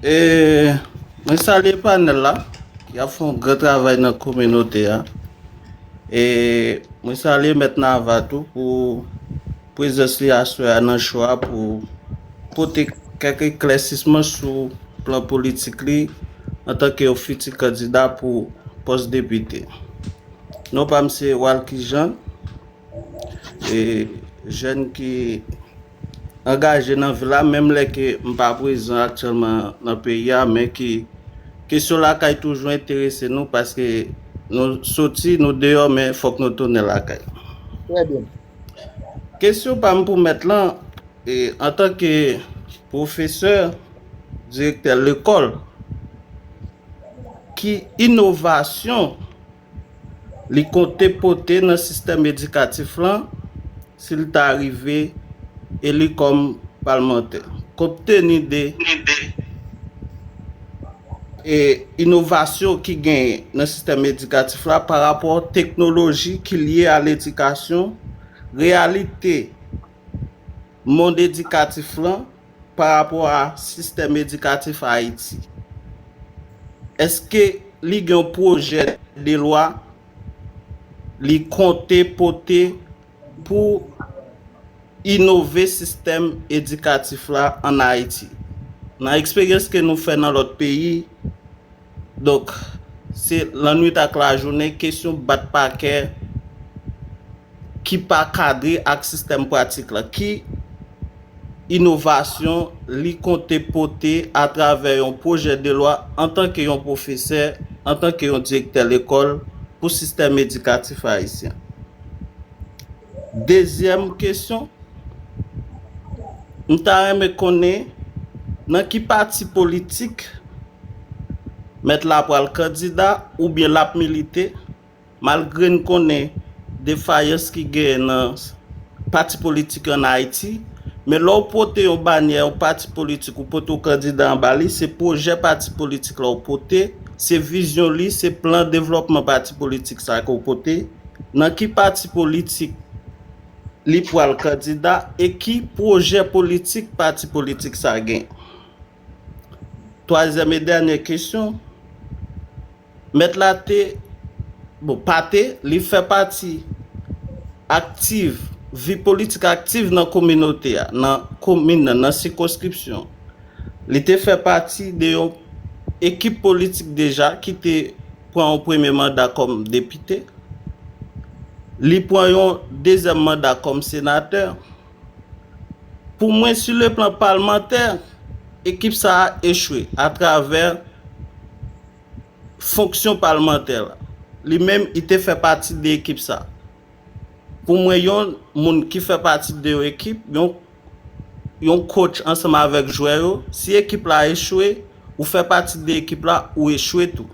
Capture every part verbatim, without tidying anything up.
E, mwen salye panèl la, y ap fè yon gran travay nan kominote a. E mwen salye Mèt Nava tou pou prezans li aswè a nan show a pou pote kèk eklèsisman sou plan politik li antanke yon fiti kandida pou pòs depite. Non pa m se Walky Jean, e jèn ki angaje nan vil la, menm lè ke m pa prezan aktyèlman nan peyi a, men ki kesyon lakay toujou enterese nou, paske nou soti, nou deyò, men fòk nou tounen lakay. Trè byen. Kesyon pa m pou mèt lan, e, antanke pwofesè, direktè lekòl, ki inovasyon li konte pote nan sistèm edikatif lan si l ta rive eli kòm palmantè, konpteni de e inovasyon ki genyen nan sistèm edikatif la pa rapò teknoloji ki lye a ledikasyon, reyalite mond edikatif lan pa rapò a sistèm edikatif Ayiti. Èske li gen yon pwojè de lwa li konte pote pou inove sistèm edikatif la ann Ayiti? Nan eksperyans ke nou fè nan lòt peyi, donk, se lannwit ak lajounen, kesyon bat pa kè ki pa kadre ak sistèm pratik la. Ki inovasyon li konte pote atravè yon pwojè de lwa antanke yon pwofesè, antanke yon direktè lekòl pou sistèm edikatif ayisyen? Dezyèm kesyon, m ta renmen konnen nan ki pati politik mèt la pral kandida oubyen l ap milite, malgre n konnen defayans ki genyen nan pati politik yo ann Ayiti, men lè w pote yon banyè yon pati politik, ou pote yon kandida anba li, se pwojè pati politik la w pote, se vizyon li, se plan devlòpman pati politik sa ke w pote, nan ki pati politik li pral kandida e ki pwojè politik pati politik sa gen. Twazyèm e dènye kesyon, mèt la te, bon, pa te, li fè pati aktiv, vi politik aktiv nan kominote a, nan komin nan, nan sikonskripsyon. Li te fè pati de yon ekip politik deja ki te pran yon premye manda kòm depite. Li pran yon dezyèm manda kòm senatè. Pou mwen, sou le plan palmantè, ekip sa a echwe atravè fonksyon palmantè la. Li menm, li te fè pati de ekip sa. Pou mwen, yon moun ki fè pati de yon ekip, yon, yon coach ansanm avèk jwè yo, si ekip la echwe, ou fè pati de ekip la, ou echwe tou.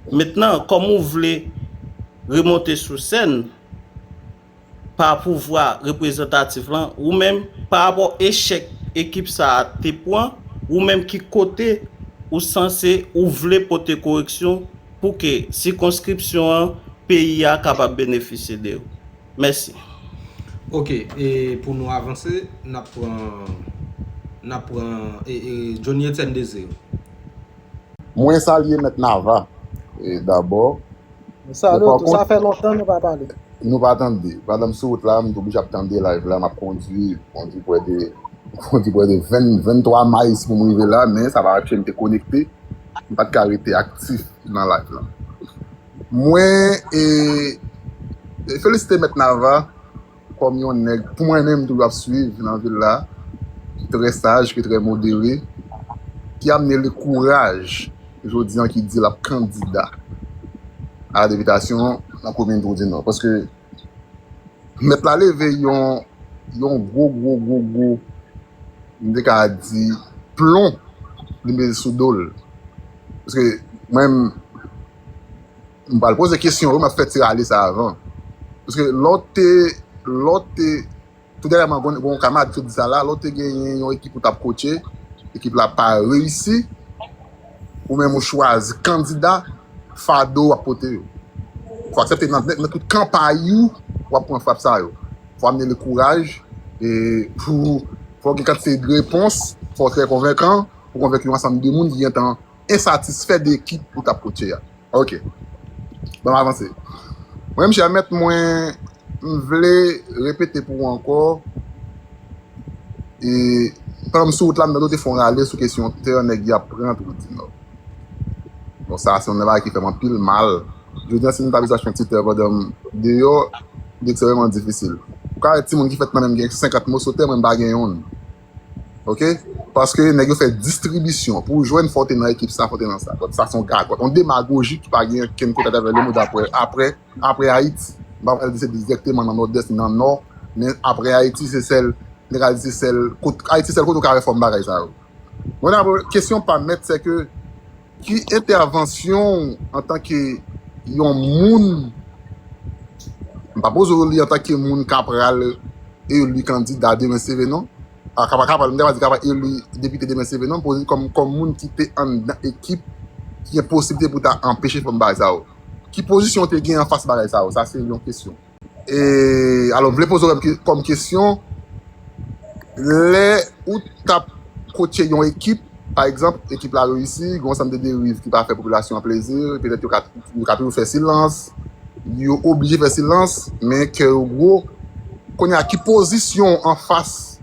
Mentnan, kòm ou vle remonte sou sèn, pa pouvwa reprezantatif lan, ou menm, pa rapò echèk ekip sa a te pran, ou menm ki kote ou sanse, ou vle pote koreksyon pou ke sikonskripsyon an, peyi a kapab benefisye de yo. Mèsi. Ok, e pou nou avanse, n ap pran, n ap pran e, e, Johnny Etienne Désiré. Mwen salye Mèt Nava, e, dabò. Mwen salye w tou, sa fè lontan nou pa pale. Nou pa tande. Pandan m sou wout la, m t oblije ap tande live la, m ap kondwi, kondwi prè de, kondwi prè de ven, venntwa miles pou m rive la, men sa pa anpeche m te konekte, m pa t ka rete aktif nan live la. Mwen, e, e felisite Mèt Nava, kòm yon nèg, pou mwen menm, toujou ap swiv nan vil la, ki trè saj, ki trè modere, ki amne li kouraj, jodi an, ki di l ap kandida a la depitasyon nan komin Twou di Nò. Paske mèt la leve yon, yon gwo, gwo, gwo, gwo, m te ka di, plon li mete sou do l. Paske mwen, m pral poze kesyon wi, m ap fè ti rale sa avan. Paske lè w te, lè w te, tou dènyèman, gon, gon kamarad ki sot di sa la, lè w te genyen yon ekip ou t ap kotche, ekip la pa reyisi, ou menm ou chwazi kandida, fado w ap pote yo. Fò aksepte nan, nan tout kanpay ou, w ap pran frap sa yo. Fò amenn li kouraj, e pou, fò gen kantite de repons, fò trè konvenkan, pou konvenk yon ansanm de moun ki gentan ensatisfè de ekip ou t ap kotche a. Ok. Ban m avanse. Mwen, chè mèt, mwen, m vle repete pou ou ankò, e, pandan m sou wout la, m tande w te fè yon rale sou kesyon tè nèg y ap pran Twou di Nò. Bon, sa, se yon bagay ki fè m anpil mal. Jodi a, si m ta bezwen achte yon ti tè pandan m deyò, li ekstrèmman difisil. Ou ka wè timoun ki fèt nan men m gen senkant moso tè, mwen m pa gen youn. Ok? Paske nèg yo fè distribisyon. Pou w jwenn, fò w te nan ekip sa, fò w te nan sa. Donk, sa se yon gagòt, yon demagoji ki pa gen okenn kote atravè lemonn apre, apre, apre Ayiti. M pa pral di se dirèkteman nan Nòdès, nan Nò, men apre Ayiti, se sèl, nèg a di se sèl, kot, Ayiti sèl kote w ka wè fòm bagay sa yo. Mwen, apre, kesyon pa m, mèt, se ke ki entèvansyon w antanke yon moun, m pa poze w li antanke moun k ap pral eli kandida demen si Dye vle non, a, k ap, k ap, m te ka di k ap eli depite demen si Dye vle non, poze kòm, kòm moun ki te anndan ekip ki gen posiblite pou ta anpeche fòm bagay sa yo. Ki pozisyon w te gen anfas bagay sa yo? Sa se yon kesyon. E, alò, m vle poze w kòm ke-, kòm kesyon, lè ou t ap kotche yon ekip, pa egzanp, ekip la reyisi, gen yon ansanm de deriv ki pa fè popilasyon an plezi, petèt yo ka, yo ka toujou fè silans, yo oblije fè silans, men kè yo gwo. Kounye a, ki pozisyon w anfas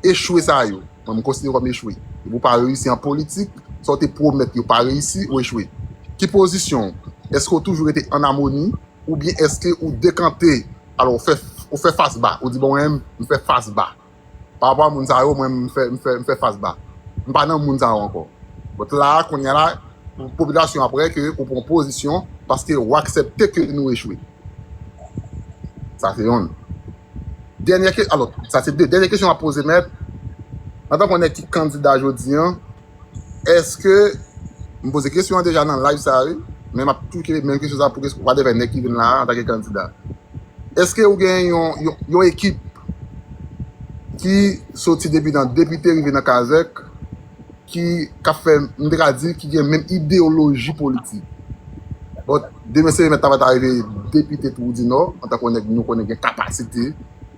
echwe sa yo? Mwen, m konsidere w kòm echwe. Depi w pa reyisi an politik, sa w te pwomèt yo pa reyisi, ou echwe. Ki pozisyon w? Èske w toujou rete ann amoni? Oubyen èske ou dekante, alò, ou fè, ou fè fas ba, ou di, "Bon, mwen, m fè fas ba. Pa rapò a moun sa yo, mwen, m fè, m fè, m fè fas ba. M pa nan moun sa yo ankò." Bon, la, kounye a la, popilasyon ap wè ke ou pran pozisyon paske ou aksepte ke nou echwe. Sa se youn. Dènyè ke-, alò, sa se de. Dènyè kesyon m ap poze, mèt, antanke yon nèg ki kandida jodi a, èske, m poze kesyon an deja nan live sa, wi, men m ap touke menm kesyon sa pou kes-, whatever nèg ki vin la a antanke kandida. Èske ou gen yon, yon, yon ekip ki soti depi nan depite rive nan kazèk, ki, k ap fè, m te ka di, ki gen menm ideyoloji politik? Bon, demen se remèt ta va ta rive depite Twou di Nò, antanke yon nèg nou konnen gen kapasite,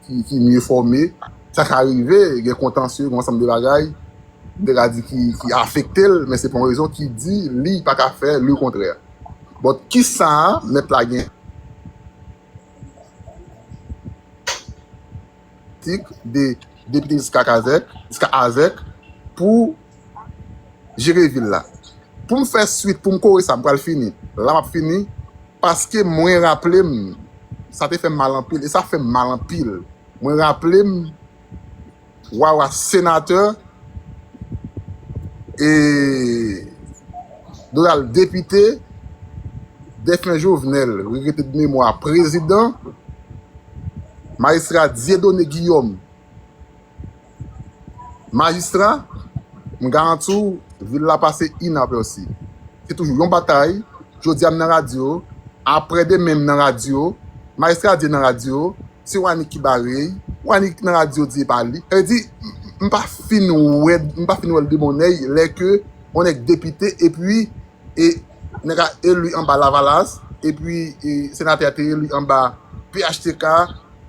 ki, ki mye fòme. Sa ka rive, gen kontansye, gen ansanm de bagay, m te ka di ki, ki afekte l, men se pa yon rezon ki di li pa ka fè le kontrè. Bon, kisa mèt la gen tik de depite jiska kazèk, jiska azèk pou jere vil la? Pou m fè swit, pou m kore sa, m pral fini. La m ap fini, paske mwen raple m, sa te fè m mal anpil, e sa fè m mal anpil. Mwen raple m, Wawa senatè, e Donald depite, defen Jovenel, regrete de memwa, prezidan, majistra Dieudonné Guillaume, majistra, m garanti w, vil la pase inapèsi. Se toujou yon batay. Jodi a m nan radyo, apre demen m nan radyo, majistra di nan radyo, se Wanik ki bare, Wanik nan radyo di e pa li. Sa vle di, m pa fin wè, m pa fin wè l de bon èy, lè ke yon nèg depite, epi, e, nèg la eli anba Lavalas, epi, e, senatè a te eli anba P H T K,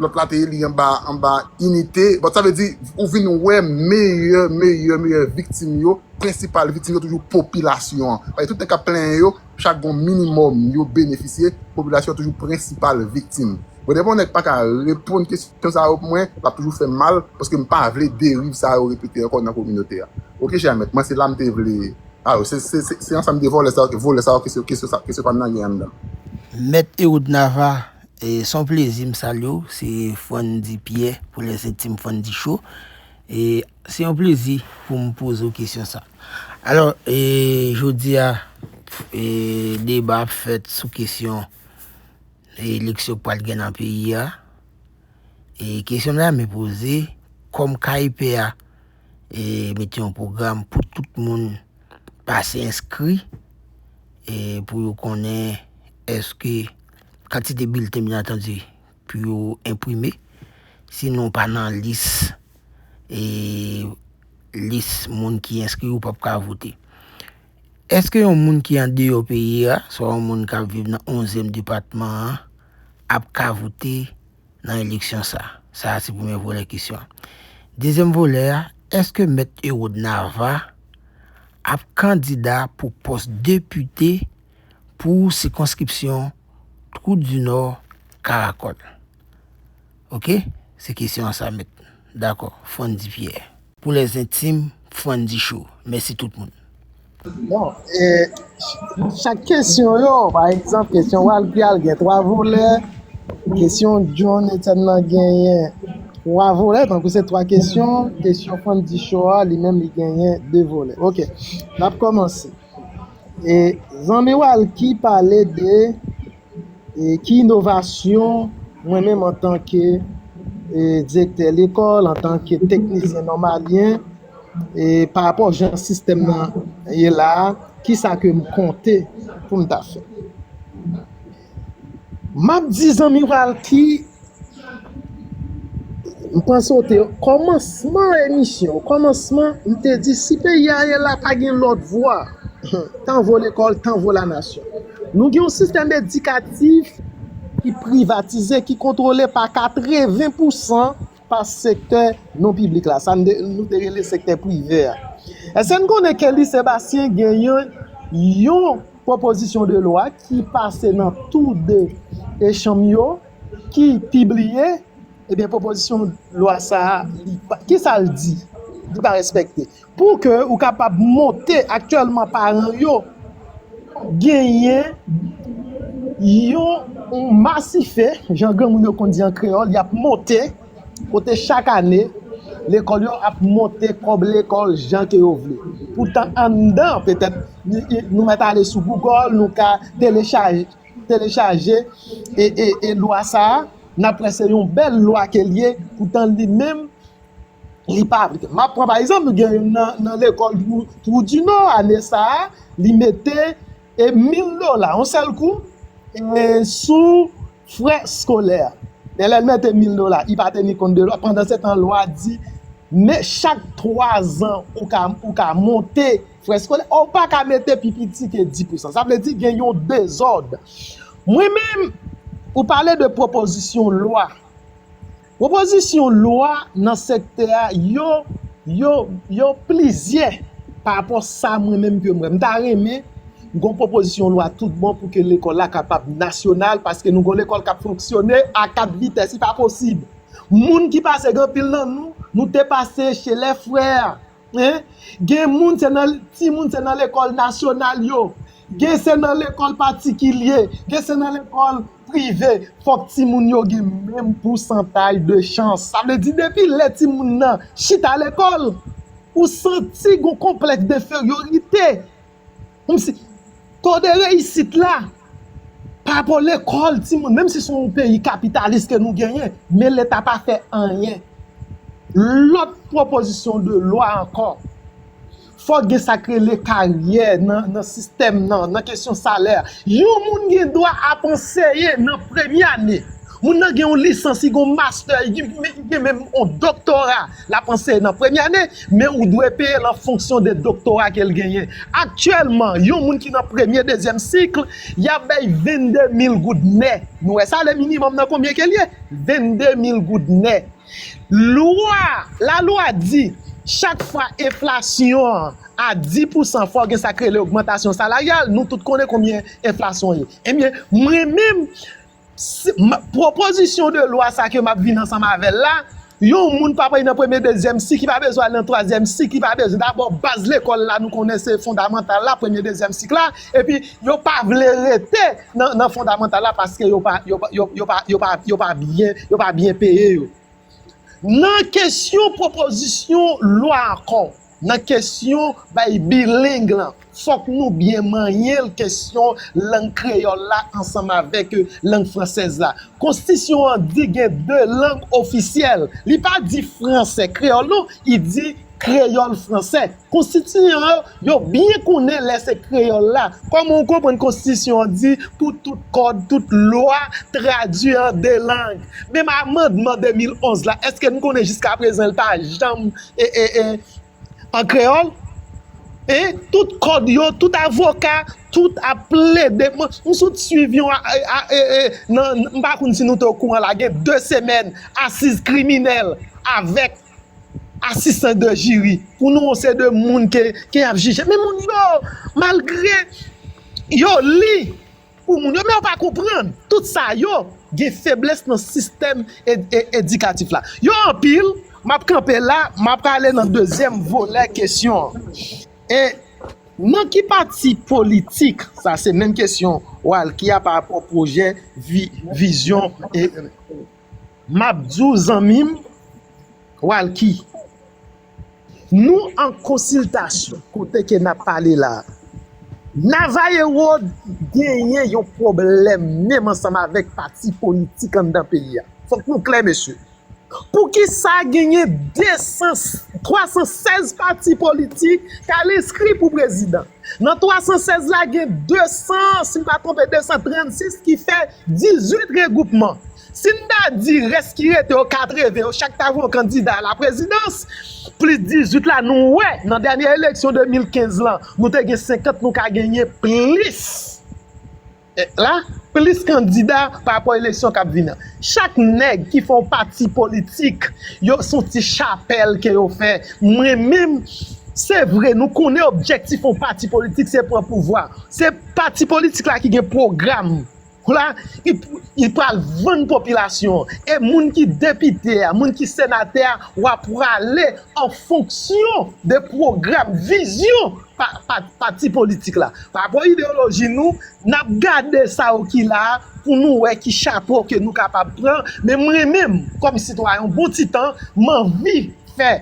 lòt la te eli anba, anba Inite. Bon, sa vle di, ou vin wè meyè, meyè, meyè viktim yo, prensipal viktim yo toujou popilasyon an. Paske tout nèg k ap plenyen yo, chak gon minimòm yo benefisye, popilasyon an toujou prensipal viktim. Bon, depi yon nèg pa ka reponn kesyon sa yo pou mwen, l ap toujou fè m mal, paske m pa vle deriv sa yo repete ankò nan kominote a. Ok, chè mèt, mwen se la m te vle. Alò, se, se, se, se ansanm de vòlè sa yo, vòlè sa yo, kesyon, kesyon sa, kesyon pa m nan gen anndan. Mèt Erod Nava, e, se yon plezi m salye w, se Frandy Pierre, pou lè se Team Frandy Show. E se yon plezi pou m poze w kesyon sa. Alò, e, jodi a, e, deba ap fèt sou kesyon eleksyon k pral gen nan peyi a. E kesyon m ta renmen poze, kòm K E P a, e, mete yon pwogram pou tout moun pase enskri, e, pou yo konnen èske kantite bilten, byen antandi, pou yo enprime. Sinon, w pa nan lis, e, lis moun ki enskri, ou p ap ka vote. Èske yon moun ki andeyò peyi a, swa yon moun k ap viv nan onzyèm depatman an, ap ka vote nan eleksyon sa? Sa a se premye volè kesyon an. Dezyèm volè a, èske Mèt Erod Nava ap kandida pou pòs depite pou sikonskripsyon Twou di Nò, Karakòl? Oke, se kesyon an sa m met. Dakò, Frandy Pierre. Pou lèzentim, Frandy Show. Mèsi tout moun. Bon, e, chak kesyon yo, pa egzanp, kesyon Walky a, l gen twa volè, kesyon John Etienne nan genyen twa volè, tankou se twa kesyon, kesyon Frandy Show a, li menm, li genyen de volè. Oke, n ap kòmanse. E, zanmi Walky pale de e, ki inovasyon mwen menm antanke, e, direktè lekòl, antanke teknisyen nòmalyen, e, pa rapò jan sistèm nan ye la a, kisa ke m konte pou m ta fè? M ap di zanmi Walky, m panse w te kòmansman emisyon, kòmansman, m te di si peyi a ye la pa gen lòt vwa, tanvo lekòl, tanvo lanasyon. Nou gen yon sistèm edikatif ki privatize, ki kontwole pa katreven pousan pa sektè non piblik la, sa n te, nou te rele sektè prive a. Èske n konnen ke Lis Sebastyen gen yon, yon pwopozisyon de lwa ki pase nan tou de, e, chanm yo, ki pibliye, ebyen, pwopozisyon lwa sa a, li pa, kisa l di? Li pa respekte. Pou ke ou kapab monte aktyèlman, paran yo genyen yon, yon masife, jan granmoun yo konn di an kreyòl, y ap monte, kote chak ane, lekòl yo ap monte kòb lekòl jan ke yo vle. Poutan, anndan, petèt, nou, nou mèt ale sou Google, nou ka telechaje, telechaje e, e, e lwa sa a, n ap wè se yon bèl lwa ke l ye, poutan li menm, li pa aplike. M ap pran pa egzanp, nou gen youn nan, nan lekòl Twou, Twou di Nò, ane sa a, li mete, e, mil dola, yon sèl kou, e, sou frè eskolè. E lè l mete mil dola, li pa teni kont de lwa. Pandan se tan, lwa di, men chak twa zan, ou ka, ou ka monte frè eskolè, ou pa ka mete pi piti ke dis pousan. Sa vle di gen yon dezòd. Mwen menm, ou pale de pwopozisyon lwa. Pwopozisyon lwa nan sektè a, yo, yo, yo plizyè pa rapò sa mwen menm ke m wè. M ta renmen, m gon pwopozisyon lwa tout bon pou ke lekòl la kapab nasyonal, paske nou gon lekòl k ap fonksyone a kat vitès, li pa posib. Moun ki pase gen anpil nan nou, nou te pase chez les frères, en? Gen moun se nan, timoun se nan lekòl nasyonal yo, gen se nan lekòl patikilye, gen se nan lekòl prive. Fòk timoun yo gen menm pousantay de chans. Sa vle di, depi lè timoun nan chita lekòl, ou santi gon konplèks denferyorite. Kòmsi to de reyisit la pa rapò lekòl timoun, menm si se yon peyi kapitalis ke nou genyen, men Leta pa fè anyen. Lòt pwopozisyon de lwa ankò, fòk gen sa k rele karyè nan, nan sistèm nan, nan kesyon salè. Yon moun gen dwa ap anseye nan premye ane. Moun nan gen yon lisans, li gen yon mastè, li gen, li gen menm yon doktora. L ap anseye nan premye ane, men ou dwe peye l an fonksyon de doktora ke l genyen. Aktyèlman, yon moun ki nan premye, dezyèm sik, y ap bay vennde mil goud nè. Nou wè salè minimòm nan konbyen ke l ye? Vennde mil goud nè. Lwa, lalwa di, chak fwa enflasyon an a dis pousan, fò gen sa k rele ogmantasyon salaryal. Nou tout konnen konbyen enflasyon ye. Ebyen, mwen menm, si, m, pwopozisyon de lwa sa ke m ap vin ansanm avè l la, yon moun pa pral nan premye, dezyèm sik, li pa bezwen al nan twazyèm sik, li pa bezwen. Dabò, baz lekòl la, nou konnen se fondamantal la, premye, dezyèm sik la, epi yo pa vle rete nan, nan fondamantal la paske yo pa, yo pa, yo, yo pa, yo pa, yo pa byen, yo pa byen peye yo. Nan kesyon pwopozisyon lwa ankò, nan kesyon bay bileng lan, fòk nou byen manyen l, kesyon lang kreyòl la ansanm avèk, e, lang fransèz la. Konstitisyon an di gen de lang ofisyèl. Li pa di fransè kreyòl non, li di kreyòl fransè. Konstitiyan yo, yo byen konnen lè se kreyòl la. Kòman w konprann konstitisyon an di pou tout kòd, tout lwa tradui an de lang? Menm amandman de mil onz la, èske n konnen jiskaprezan l pa janm, e, e, e, an kreyòl? E tout kòd yo, tout avoka, tout ap plede. Mwen, m sot swiv yon, a, a, e, e, nan, m pa konn si nou te okouran la, gen de semèn, asiz kriminèl avèk asistan de jiri, pou nou yon seri de moun ke, ke y ap jije. Men moun yo, malgre yo li pou moun yo, men yo pa konprann. Tout sa yo gen feblès nan sistèm ed- e- edikatif la. Yo anpil, m ap kanpe la, m ap prale nan dezyèm volè kesyon an. E nan ki pati politik, sa se menm kesyon Walky a pa rapò pwojè, vi- vizyon, e m ap di w zanmi m, Walky, nou an konsiltasyon kote ke n ap pale la. Nava Herod genyen yon pwoblèm menm ansanm avèk pati politik anndan peyi a. Fòk nou klè, mesye. Poukisa genyen de san, twa san sèz pati politik k al enskri pou prezidan? Nan twa san sèz la, gen de san, si m pa twonpe, de san trannsis ki fè dizuit regoupman. Si n ta di rès ki rete yo katreven, yo chak ta voye yon kandida a la prezidans, plis dizuit la, nou wè, nan dènye eleksyon de mil kenz lan, nou te gen senkant, nou ka genyen plis. E la, plis kandida pa rapò eleksyon k ap vini an. Chak nèg ki fè yon pati politik, yo se yon ti chapèl ke yo fè. Mwen menm, se vre, nou konnen objektif yon pati politik se pran pouvwa. Se pati politik la ki gen pwogram. La, li, li pral vann popilasyon an. E moun ki depite a, moun ki senatè a, w ap prale an fonksyon de pwogram, vizyon pa, pa, pati politik la. Pa rapò ideyoloji nou, n ap gade sa yo ki la a pou nou wè ki chapo ke nou kapab pran. Men mwen menm, kòm sitwayen, yon bon ti tan, m anvi fè,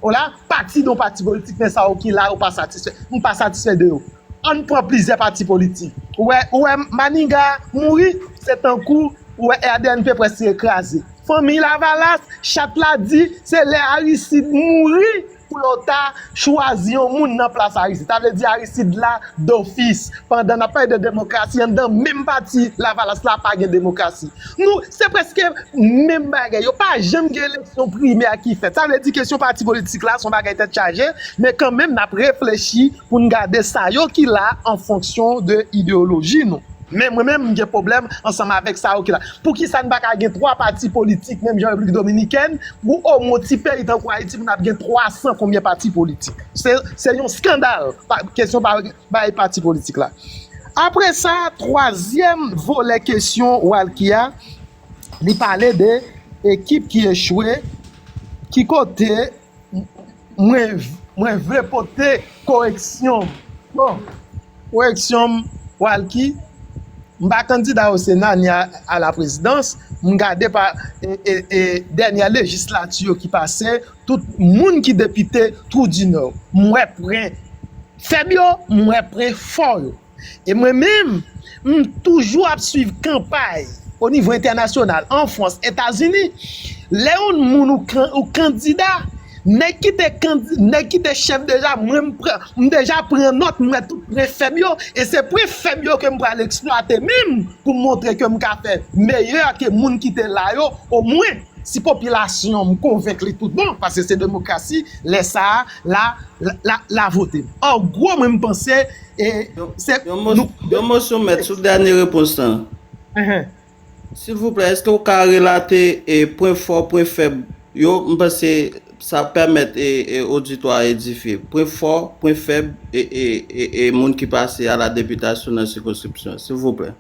w la, pati de yon pati politik, men sa yo ki la, yo pa satisfè. M pa satisfè de yo. Ann pran plizyè pati politik. Ou wè, ou wè Maniga mouri, se tankou ou wè R D N P prèske kraze. Fanmi Lavalas, chat la di, se lè Aristide mouri pou yo ta chwazi yon moun nan plas Aristide. Sa vle di Aristide la dofis. Pandan n ap pale de demokrasi, anndan menm pati Lavalas la pa gen demokrasi. Nou, se prèske menm bagay. Yo pa janm gen eleksyon primè ki fèt. Sa vle di kesyon pati politik la, se yon bagay tèt chaje, men kanmenm, n ap reflechi pou n gade sa yo ki la an fonksyon de ideyoloji nou. Men mwen menm, m gen pwoblèm ansanm avèk sa yo ki la. Poukisa n pa ka gen twa pati politik, menm jan Repiblik Dominikèn, pou omwen yon ti peyi tankou Ayiti, pou n ap gen twa san konbyen pati politik? Se, se yon eskandal, pa, kesyon pa, bay pati politik la. Apre sa, twazyèm volè kesyon Walky a, li pale de ekip ki echwe, ki kote mwen, mwen vle pote koreksyon m. Bon, koreksyon m, Walky, m pa kandida o Sena ni a, a la prezidans. M gade pa e, e, e, dènyè lejislati yo ki pase, tout moun ki depite Twou di Nò, m wè pwen fèb yo, m wè pwen fò yo. E mwen menm, m toujou ap swiv kanpay o nivo entènasyonal, an Frans, Etazini. Lè yon moun ou, kan, ou kandida, nèg ki te kandi, nèg ki te chèf deja, mwen m pran, m deja pran nòt, m wè tout pwen fèb yo, e se pwen fèb yo ke m pral eksplwate menm pou m montre ke m ka fè meyè ke moun ki te la yo, omwen si popilasyon m konvenk li tout bon, paske se demokrasi, lè sa a, la, la, la, la vote. An gwo, mwen m panse, e, se, yon mo, nou, yon mo sou mèt, sou dènye repons lan. Enhen. Silvouplè, èske w ka relate, e, pwen fò, pwen fèb yo? M panse sa pèmèt, e, e, oditwa a edifye. Pwen fò, pwen fèb, e, e, e, e moun ki pase a la depitasyon nan sikonskripsyon an, silvouplè.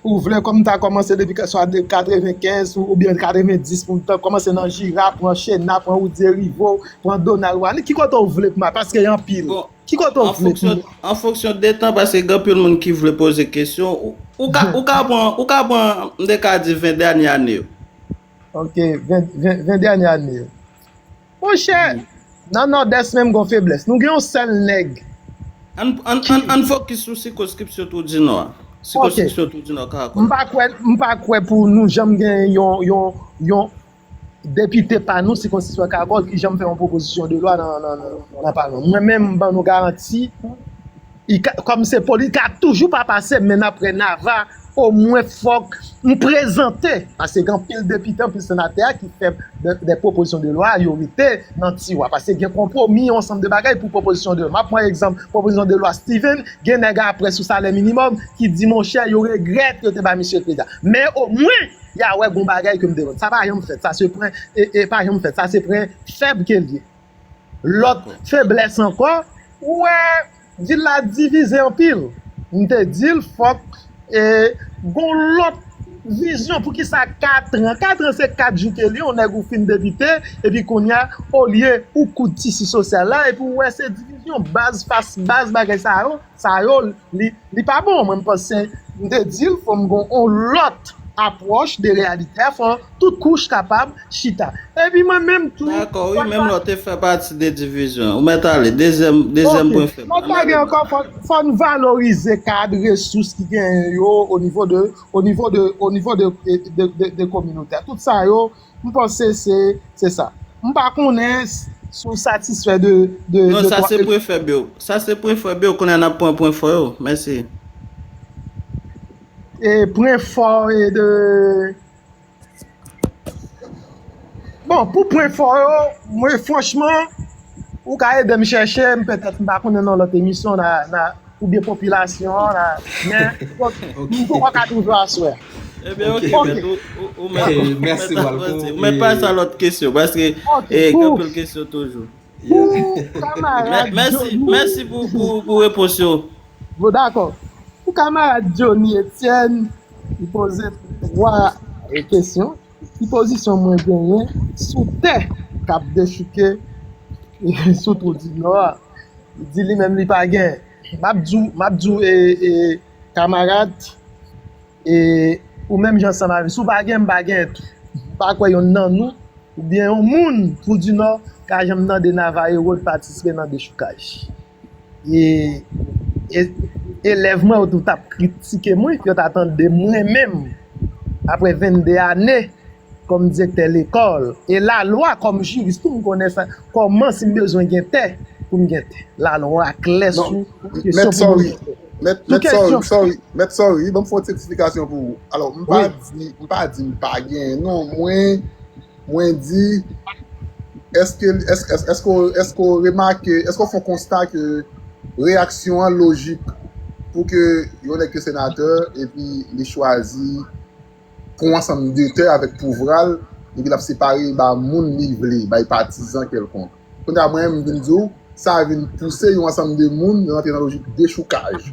Ou vle kòm m ta kòmanse depi swa de katrevenkenz ou, oubyen katrevendis, pou m ta kòmanse nan Jira, pran Chena, pran Woodie Rivo, pran Donald Warney, ki kote w vle pou m al? Paske y anpil. Bon, ki kote w vle pou m? An fonksyon de tan, paske gen anpil moun ki vle poze kesyon, ou, ou ka, ou ka pran, ou ka pran, m te ka di ven dènye ane yo. Ok, ven, ven, ven dènye ane yo. Monchè, nan Nòdès menm gon feblès. Nou gen yon sèl nèg. Ann, ann, ann, ann fokis sou sikonskripsyon Twou di Nò a. Sikonskripsyon Twou di Nò, Karakòl. M pa kwè, m pa kwè pou nou janm gen yon, yon, yon depite pa nou, sikonskripsyon Karakòl, ki janm fè yon pwopozisyon de lwa nan, nan, nan, nan palman. Mwen menm, m ban nou garanti, li ka, kòm se poli, li ka toujou pa pase, men n ap wè Nava omwen fòk m prezante, paske gen anpil depite, anpil senatè ki fè de, de pwopozisyon de lwa, yo rete nan tiwa, paske gen konpwomi, yon ansanm de bagay pou pwopozisyon de lwa. M ap pran egzanp pwopozisyon de lwa Steven, gen nèg apre sou salè minimòm ki di, monchè, yo regrèt yo te ba misye kredi a. Men omwen, y a wè gon bagay ke m te vann. Sa pa janm fèt, sa se pwen, e, e pa janm fèt, sa se pwen fèb ke l ye. Lòt feblès ankò, ou wè, vil la divize anpil. M te di l, fòk, e, gon lòt vizyon. Poukisa kat an? Kat an se kat jou ke li, yon nèg ou fin depite, epi kounye a, olye ou koud tisi sosyal la, epi ou wè se divizyon, baz fas baz, bagay sa yo, sa yo, li, li pa bon. Mwen, m panse, m te di l, fò m gon yon lòt apwòch de reyalite a, fò tout kouch kapab chita. Epi mwen menm tou, dakò, wi, menm lè w te fè pati de divizyon an. Ou mèt ale. Dezyèm, dezyèm pwen fèb. Lòt bagay ankò, fò, fò n valorize kad resous ki genyen yo o nivo de, o nivo de, o nivo de, de, de, de, de kominote a. Tout sa yo, m panse se, se sa. M pa konnen s-, si w satisfè de, de, non, de sa se pwen fèb yo. Sa se pwen fèb yo. Kounye a n ap pran pwen fò yo. Mèsi. E pwen fò e de, bon, pou pwen fò yo, mwen, franchman, ou ka ede m chèche, m petèt, m pa konnen nan lòt emisyon, na, na, oubyen popilasyon an, na, men, donk, m kwè w ka twouve aswè. Ebyen, ok, ok, mèt, ou, ou, ou mèt, mèsi, Walco, ou mèt pase a lòt kesyon, paske, e, gen anpil kesyon toujou. Pou kamarad Johnny. Mèsi, mèsi pou, pou, pou repons yo. Bon, dakò. Pou kamarad Johnny Etienne, li poze twa, e, kesyon. Ki pozisyon mwen genyen sou tè k ap dechouke sou Twou di Nò a? Li di li menm li pa gen. M ap di w, m ap di w, e, e, kamarad, e, ou menm jan ansanm avè m. Si w pa gen, m pa gen tou. M pa kwè yonn nan nou, oubyen yon moun Twou di Nò, ka janm tande Nava Herod patisipe nan dechoukaj. E, e, elèv mwen yo tou t ap kritike mwen, yo ta tande mwen menm, apre vennde ane kòm direktè lekòl, e lalwa kòm jiris tou, m konnen sa, kòman si m bezwen gen tè, pou m gen tè. Lalwa klè sou kesyon pou m gen tè. Mèt, mèt, sorry, sorry, mèt, sorry, ban m fè yon ti eksplikasyon pou ou. Alò, m pa di, m pa di m pa genyen, non, mwen, mwen di, èske, èske, èske, èske w, èske w remake, èske w fè yon konsta ke reyaksyon an lojik pou ke yon nèg ke senatè epi li chwazi pran yon ansanm de tè avèk pouvwa l, epi l ap separe l ba moun li vle, bay patizan kèlkonk. Kounye a, mwen menm, m vin di w, sa vin pouse yon ansanm de moun rantre nan lojik dechoukaj.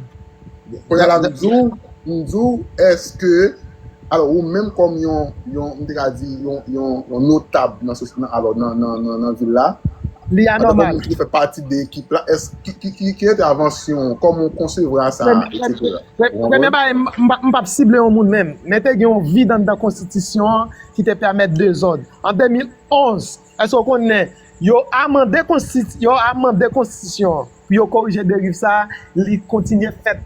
Kounye a la, m di w, m di w, èske, alò, ou menm kòm yon, yon, m te ka di, yon, yon, yon notab nan sosyete, alò, nan, nan, nan, nan vil la, li antanke anòmal, moun ki te fè pati de ekip la, èske, ki, ki, ki, ki entèvansyon, kòman w konsevwa sa, etsetera? Premye bagay, m, m p ap sible yon moun menm, men te gen yon vid anndan konstitisyon an ki te pèmèt dezòd. An de mil onz, èske w konnen yo amande konstiti-, yo amande konstitisyon an pou yo korije deriv sa a, li kontinye fèt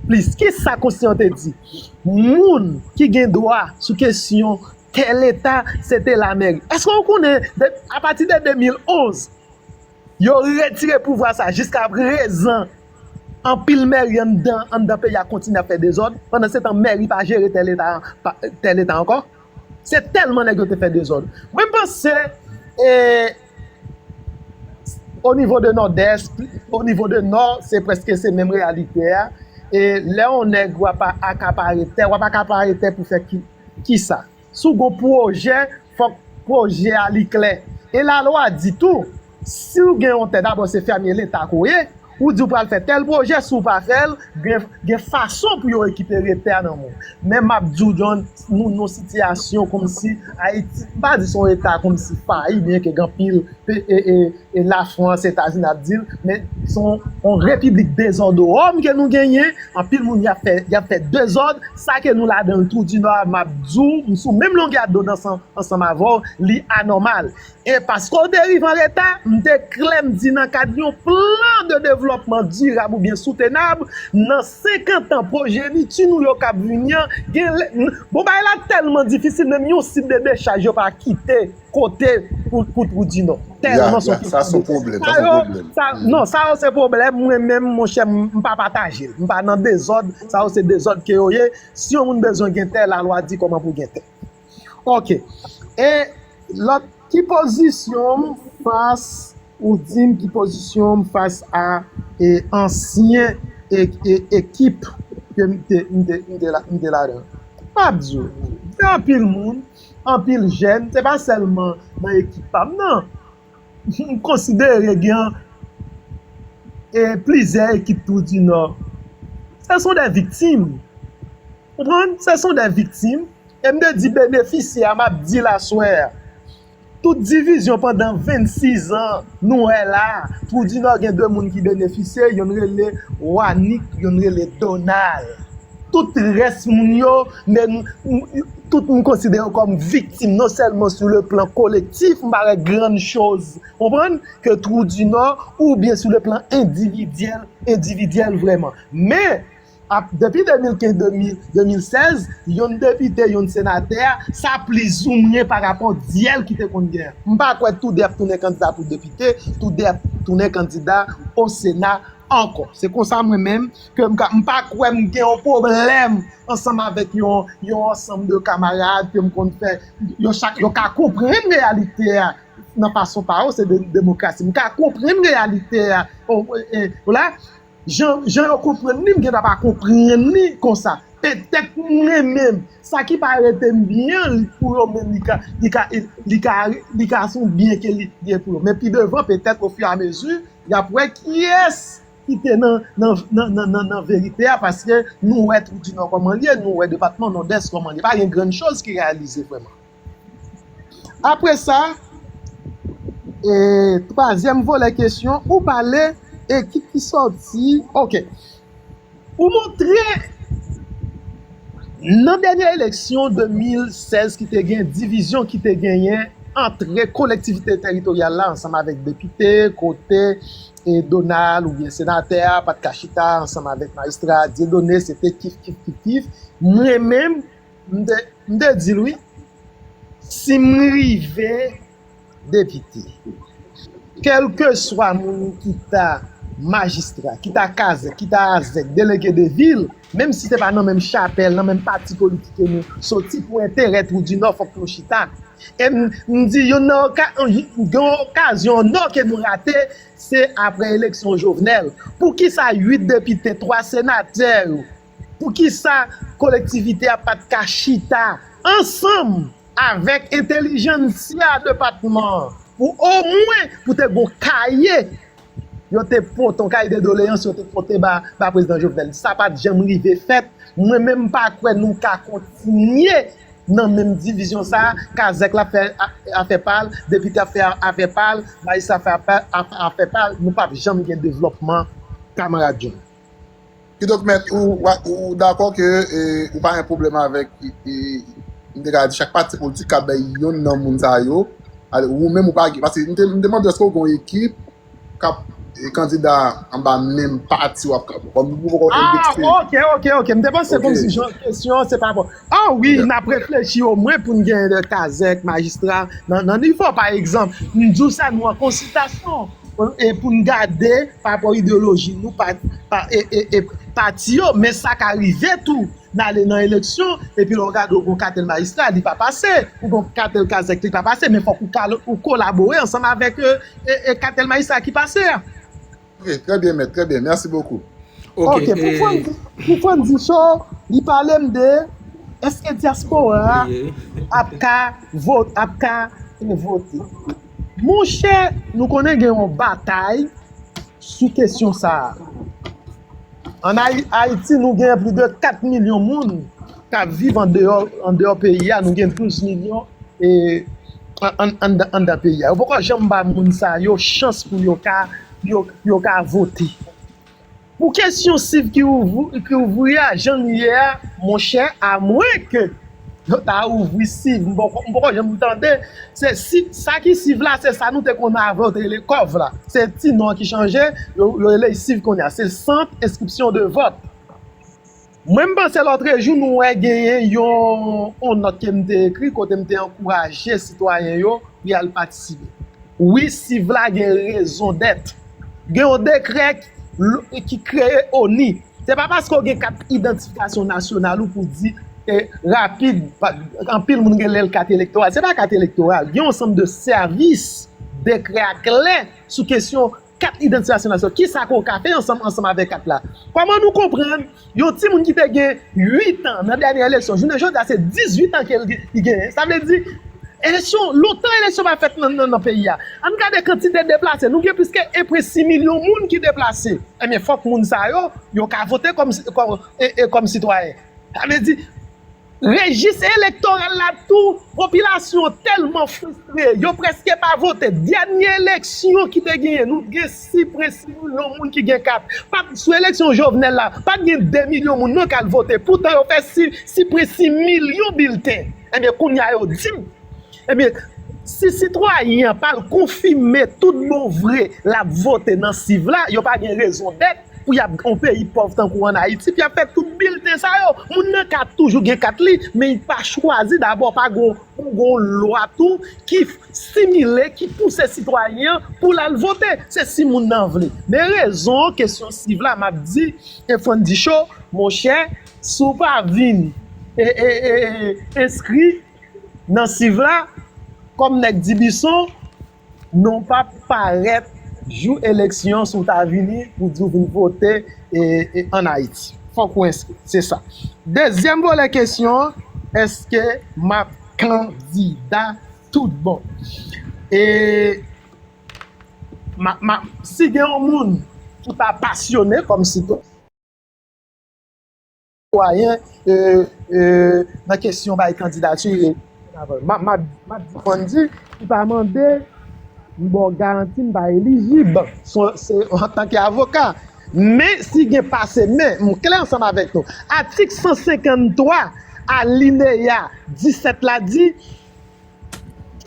plis. Kisa konstitisyon an te di? Moun ki gen dwa sou kesyon tè leta, se te lamèri. Èske w konnen, de, apati de de mil onz, yo retire pouvwa sa a, jiska prezan, anpil mèri anndan, anndan peyi a kontinye ap fè dezòd. Pandansetan, mèri pa jere tè leta, pa, tè leta ankò. Se tèlman nèg yo te fè dezòd. Mwen panse, e, o nivo de Nòdès, o nivo de Nò, se prèske se menm reyalite a. E lè yon nèg w ap akapare tè, w ap akapare tè pou fè ki, kisa? Si w gon pwojè, fòk pwojè a li klè. E lalwa di tou, si w gen yon tè, dabò se fèmye leta ke w ye, ou di w pral fè tèl pwojè, si w pa fè l, gen, gen fason pou yo rekipere tè a nan men w. Men m ap di w, John, nou nan yon sitiyasyon kòmsi Ayiti, m pa di se yon eta kòmsi fayi, byenke gen anpil pe-, e, e, e Lafrans, Etazini ap di l, men se yon, yon repiblik dezòdwòm ke nou genyen, anpil moun y ap fè, y ap fè dezòd, sa ke nou ladan l Twou di Nò a, m ap di w, m sou menm longè dond ansanm, ansanm avè w, li anòmal. E paske w te rive an reta, m te klè, m di nan kad yon plan de devlòpman dirab oubyen soutenab, nan senkant an, pwojeniti nou yo k ap vini an, gen lè, n-, bon, bagay la tèlman difisil, menm yon sit de dechaj yo pa kite kote pou, pou Trou di Nò. Tèlman se yon pwoblèm. Sa yo, sa, non, sa yo se pwoblèm, mwen menm, monchè, m, m pa pataje l. M pa nan dezòd, sa yo se dezòd ke yo ye. Si yon moun bezwen gen tè, lalwa di kòman pou gen tè. Ok. E lòt, ki pozisyon m fas, ou di m ki pozisyon m fas a e, ansyen e, e, ekip ke m te, m te, m te la, m te ladan? M ap di w, gen anpil moun, anpil jèn, se pa sèlman nan ekip pa m, non. M konsidere gen e, plizyè ekip Trou di Nò. Ce sont des victimes. Konprann? Ce sont des victimes. E m te di benefisye a, m ap di l aswè a. Tout divizyon pandan vennsis an, nou wè la, Trou di Nò gen de moun ki benefisye, yonn rele Wanik, yonn rele Donald. Tout rès moun yo, men, tout moun konsidere yo kòm viktim, non sèlman sou le plan kolektif, m pa wè grann choz, konprann, ke Trou di Nò, oubyen sou le plan endividyèl, endividyèl vrèman. Men, ap, depi de mil kenz, de mil, de mil sèz, yonn depite, yonn senatè, sa plizoumwen pa rapò dyèl ki te konn gen. M pa kwè tou de ap tounen kandida pou depite, tou de ap tounen kandida o Sena ankò. Se konsa mwen menm, ke m ka, m pa kwè m gen yon pwoblèm ansanm avèk yon, yon ansanm de kamarad ke m konn fè, yo chak, yo ka konprann reyalite a nan fason pa yo, se de, demokrasi. M ka konprann reyalite a, o, e, e, la, jan, jan yo konprann li, m gentan pa konprann li konsa. Petèt mwen menm, sa ki pa rete m byen, li pou yo menm, li ka, li ka, li ka, li ka se yon byen ke li, li ye pou yo. Men pi devan, petèt, ofiramezi, y ap wè kiyès ki te nan, nan, nan, nan, nan, nan verite a, paske nou wè Trou di Nò kòman l ye, nou wè depatman Nòdès kòman l ye. Pa gen grann choz ki reyalize vrèman. Apre sa, e, twazyèm volè kesyon, ou pale ekip ki sòti, ok. Ou montre nan dènye eleksyon de mil sèz ki te gen divizyon ki te genyen ant kolektivite teritoryal la ansanm avèk depite, kote e Donald oubyen senatè a pa t ka chita ansanm avèk majistra Dieudonné, se te kif, kif, kif, kif. Mwen menm, m te, m te di l wi, si m rive depite, kèlkeswa moun ki ta majistra, ki ta kazèk, ki ta azèk, delege de vil, menm si se pa nan menm chapèl, nan menm pati politik ke nou soti, pou enterè Trou di Nò, fòk nou chita. E m, m di, youn nan oka-, gen yon okazyon an nò ke nou rate, se apre eleksyon Jovenel. Poukisa uit depite, twa senatè yo, poukisa kolektivite a pa t ka chita ansanm avèk entèlijensya depatman an pou omwen pou te gon kaye yo te pote, yon kaye de doleyans yo te pote ba, ba prezidan Jovenel. Sa pa t janm rive fèt. Mwen menm m pa kwè nou ka kontinye nan menm divizyon sa a. Kazèk la fè a-, afè pa l, depite ap fè a-, afè pa l, majistra fè afè, afè, afè pa l. Nou p ap janm gen devlòpman, kamarad John. Kidonk, mèt, ou, ou, ou dakò ke e, ou pa gen pwoblèm avèk, e, e, m te ka di chak pati politik ka bay youn nan moun sa yo. Ale, ou menm ou pa gen. Paske m te, m te mande èske ou gen yon ekip k ap e, kandida anba menm pati w ap ka. Kòm ou poko fè. Ah, ok, ok, ok. M te panse kòmsi jan kesyon an se pa bon. Ah wi, n ap reflechi omwen pou n gen de kazèk, majistra nan, nan nivo. Pa egzanp, m di w sa, nou an konsiltasyon. E pou n gade pa rapò ideyoloji nou, pa, pa, e, e, e, pati yo, men sa ka rive tou. N ale nan eleksyon, epi lè w gade w gon katèl majistra, li pa pase, ou gon katèl kazèk, li pa pase, men fòk ou, ou kolabore ansanm avèk e, e, e katèl majistra ki pase a. Ok, trè byen, mèt, trè byen, mèsi bokou. Ok, pou Frandy, pou Frandy Cho, li pale m de, èske dyaspora a ap ka vot-, ap ka vote? Monchè, nou konnen gen yon batay sou kesyon sa a. Ann Ayi-, Ayiti, nou gen plis de kat milyon moun k ap viv andeyò, andeyò peyi a. Nou gen douz milyon e, an, an, anndan, anndan peyi a. Yo poko janm ba moun sa yo chans pou yo ka, yo, yo ka vote. Pou kesyon SIV ki ouvri, ki ouvri a, jan l ye a, monchè, amwenke yo ta ouvri SIV, m poko, m poko janm tande. Se SIV, sa ki SIV la, se sa nou te konn avan, yo te rele kòv la. Se ti non ki chanje, yo, yo rele SIV kounye a. Se Centre Inscription de Vote. Mwen, m panse lòtrejou, nou wè genyen yon, yon nòt ke m te ekri, kote m te ankouraje sitwayen yo pou y al patisipe. Wi, SIV la gen rezon dèt. Gen yon dekrè ki, ki kreye ONI. Se pa paske w gen kat idantifikasyon nasyonal ou pou di, e, rapid, pa, anpil moun gen lè l kat elektoral. Se pa kat elektoral. Gen yon ansanm de sèvis, dekrè a klè sou kesyon kat idantifikasyon nasyonal. Kisa ke w ka fè ansanm, ansanm avèk kat la? Kòman nou konprann yon timoun ki te gen uit an nan dènye eleksyon, jounen jodi a se dizuit an ke l gen, li genyen? Sa vle di, eleksyon, lontan eleksyon pa fèt nan, nan, nan peyi a. Ann gade kantite deplase. Nou gen plis ke en pwen sis milyon moun ki deplase. Ebyen, fòk moun sa yo, yo ka vote kòm, kòm, e, e, kòm sitwayen. Sa vle di, rejis elektoral la tou, popilasyon tèlman fristre, yo prèske pa vote. Dènye eleksyon ki te genyen, nou gen sis pwen sis milyon moun ki gen kat. Pa t, sou eleksyon Jovenel la, pa t gen de milyon moun non k al vote. Poutan yo fè sis, sis pwen sis milyon bilten. Ebyen, kounye a yo di m, ebyen, si sitwayen an pa al konfime tout bon vre l ap vote nan SIV la, yo pa gen rezon dèt pou y ap yon peyi pòv tankou ann Ayiti, pou y ap fè tout bilten sa yo. Moun nan ka toujou gen kat li, men li pa chwazi dabò, pa gon, gon lwa tou ki stimile, ki pouse sitwayen an pou l al vote. Se si moun nan vle. Men rezon kesyon SIV la, m ap di, e Fann di cho, monchè, si w pa vin, e, e, e, e, enskri nan SIV la, kòm nèg Dibison, non w p ap parèt jou eleksyon si w ta vini pou di w vin vote, e, e, ann Ayiti. Fòk ou enskri, se sa. Dezyèm volè kesyon an, èske m ap kandida tout bon? E, ma, ma, si gen yon moun ki pa pasyone kòm sitwayen, e, e, nan kesyon bay kandidati, e, m ap, m ap, m ap di Fann di, li pa mande, m ba w garanti, m pa elijib. Se, se antanke avoka. Men, si gen pase men, m klè ansanm avèk nou. Atik san senkanntwa, alineya disèt la di,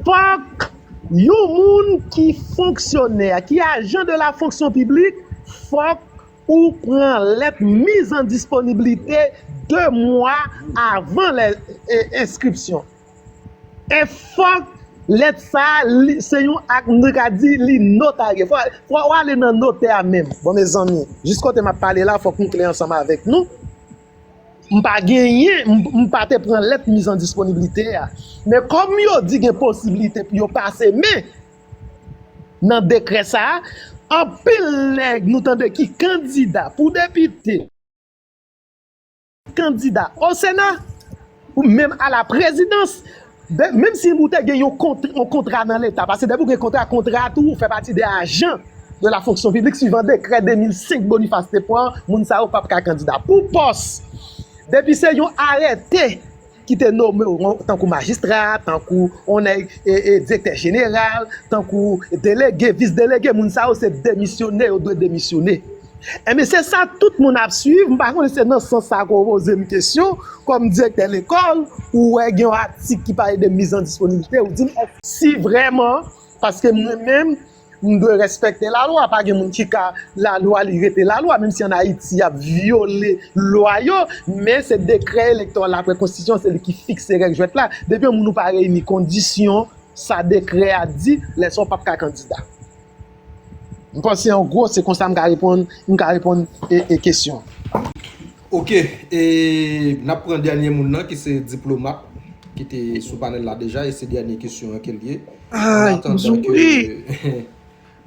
fòk yon moun ki fonksyonè, ki ajan de la fonksyon piblik, fòk ou pran lèt miz an disponiblite de mwa avan lè, e, enskripsyon. E fòk lèt sa a, li, se yon ak, nou ka di, li notarye. Fò, fò w ale nan notè a menm. Bon, mezanmi, jis kote m ap pale la, fòk nou klè ansanm avèk nou. M pa genyen, m, m pa te pran lèt miz an disponiblite a. Men kòm yo di gen posiblite pou yo pase men nan dekrè sa a, anpil nèg nou tande ki kandida pou depite, kandida o Sena, ou menm a la prezidans, de, menm si ou te gen yon kont-, yon kontra nan Leta, paske depi ou gen kontra, kontra a tou, ou fè pati de ajan de la fonksyon piblik, swivan dekrè de mil senk Boniface te pran, moun sa yo p ap ka kandida pou pòs. Depi se yon arete ki te nome w tankou majistra, tankou yon nèg, e, e, direktè jeneral, tankou delege, vis delege, moun sa yo se demisyone, yo dwe demisyone. Enben, se sa tout moun ap swiv. M pa konnen se nan sans sa ke w poze m kesyon, kòm direktè lekòl, ou wè gen yon atik ki pale de miz an disponibilite, ou di m, si vrèman, paske mwen menm, m dwe respekte lalwa, pa gen moun ki ka, lalwa li rete lalwa, menm si ann Ayiti y ap vyole lwa yo, men se dekrè elektoral la, apre konstitisyon, se li ki fikse règ jwèt la. Depi yon moun ou pa reyini kondisyon, sa dekrè a di, lè sa w p ap ka kandida. M panse an gwo, se konsa m ka reponn, m ka reponn e, e kesyon. Ok, e n ap pran dènye moun nan ki se Diplomat, ki te sou panèl la deja, e se dènye kesyon an ke l ye. An atandan ke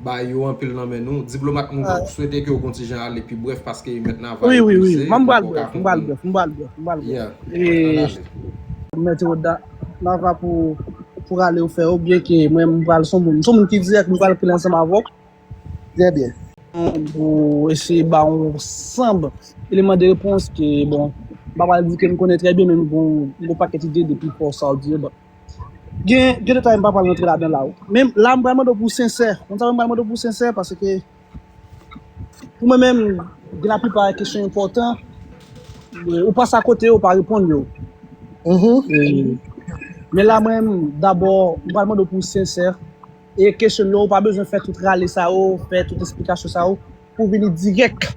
ba yo anpil nan men nou. Diplomat, m swete ke w gon ti jan ale pi brèf paske mentnan va yo prese, m poko ka konprann. M pral brèf, m pral brèf, m pral brèf. Yeah, ann ale. Mèt Roda, m ava pou, pou rale ou fè yo, byen ke mwen m pral son moun. M son moun ki dirèk, m pral pile ansanm avè w. Trè byen. Pou eseye ba w yon sanm eleman de repons ke, bon, m pa pral di ke m konnen trè byen, men m gon, m gon pakèt ide depi fò sa w di yo. Bon. Gen, gen detay m pa pral rantre ladan la. Men la, m pral mande w pou w sensè. Konn sa m pral mande w pou w sensè, paske pou mwen menm, gen laplipa kesyon enpòtan, ou pase akote yo, ou pa reponn yo. E, men la, mwen menm, dabò, m pral mande w pou w sensè. E kesyon yo, ou pa bezwen fè tout rale sa yo, fè tout esplikasyon sa yo, pou w vini dirèk,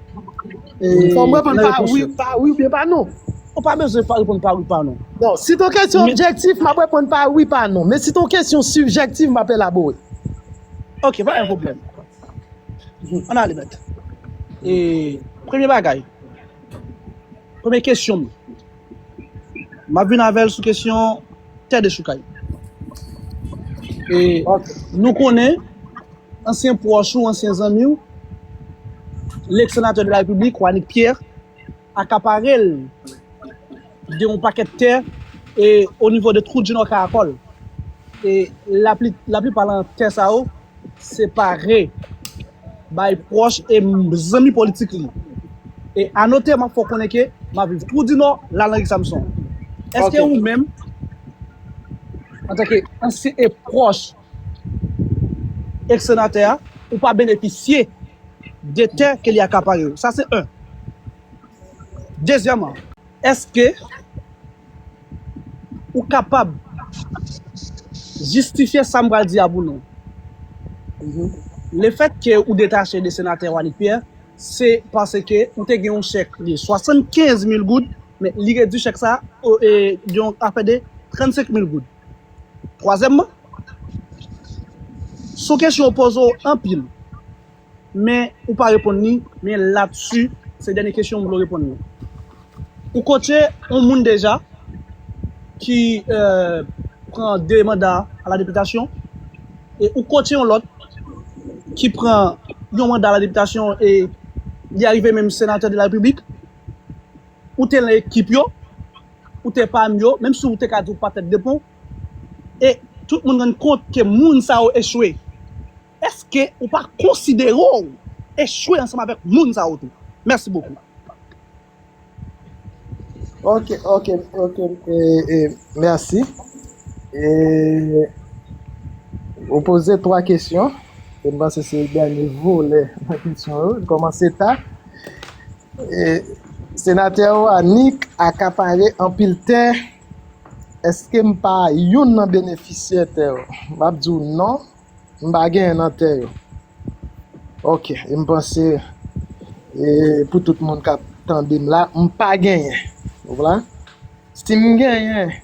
e, fò m reponn nan pa repons wi, yo. Pa wi oubyen pa non. Ou pa bezwen pa reponn pa wi, pa non. Non, si ton kesyon objektif, m ap reponn pa wi, pa non. Men si ton kesyon sibjektif, m ap elabore. Ok, pa gen pwoblèm. Ann ale nèt. E premye bagay, premye kesyon m, m ap vin avè l sou kesyon tè dechoukay. E nou konnen ansyen pwòch ou, ansyen zanmi w, lèk senatè de la repiblik, Wanick Pierre, akapare l de yon pakèt tè e o nivo de Trou di Nò Karakòl. E lapli, laplipa nan tè sa yo separe bay pwòch e zanmi politik li. E anote, m ap fè w konnen ke m ap viv Trou di Nò, la nan Rick Samson. Èske ou menm, antanke ansyen e pwòch eks senatè a, ou pa benefisye de tè ke li akapare yo? Sa se en. Dezyèmman, èske ou kapab jistifye sa m pral di a pou nou? Lefèt ke ou detache de senatè Wanick Pierre, se paske ou te gen yon chèk de swasannkenz mil goud, men li redui chèk sa a, e, yon afè de trannsenk mil goud. Twazyèmman, se yon kesyon ou poze w anpil, men ou pa reponn li, men ladsi, se dènye kesyon m vle w reponn li. Ou koche yon moun deja ki, euh, pran de manda a la depitasyon, e ou koche yon lòt ki pran yon manda a la depitasyon e li arive menm senatè de la repiblik, ou te nan ekip yo, ou te pami yo, menm si ou te ka di ou pa tèt de pon, e tout moun rann kont ke moun sa yo echwe. Èske ou pa konsidere w echwe ansanm avèk moun sa yo tou? Mèsi bokou. Ok, ok, ok, e, e, mèsi. E, ou poze twa kesyon. E m panse se dènye volè nan kesyon yo. Li kòmanse ta. E, senatè Wanick akapare anpil tè. Èske m pa youn nan benefisyè tè yo? M ap di w non. M pa genyen nan tè yo. Ok, e m panse, e, pou tout moun k ap tande m la, m pa genyen. Ou konprann? Si m genyen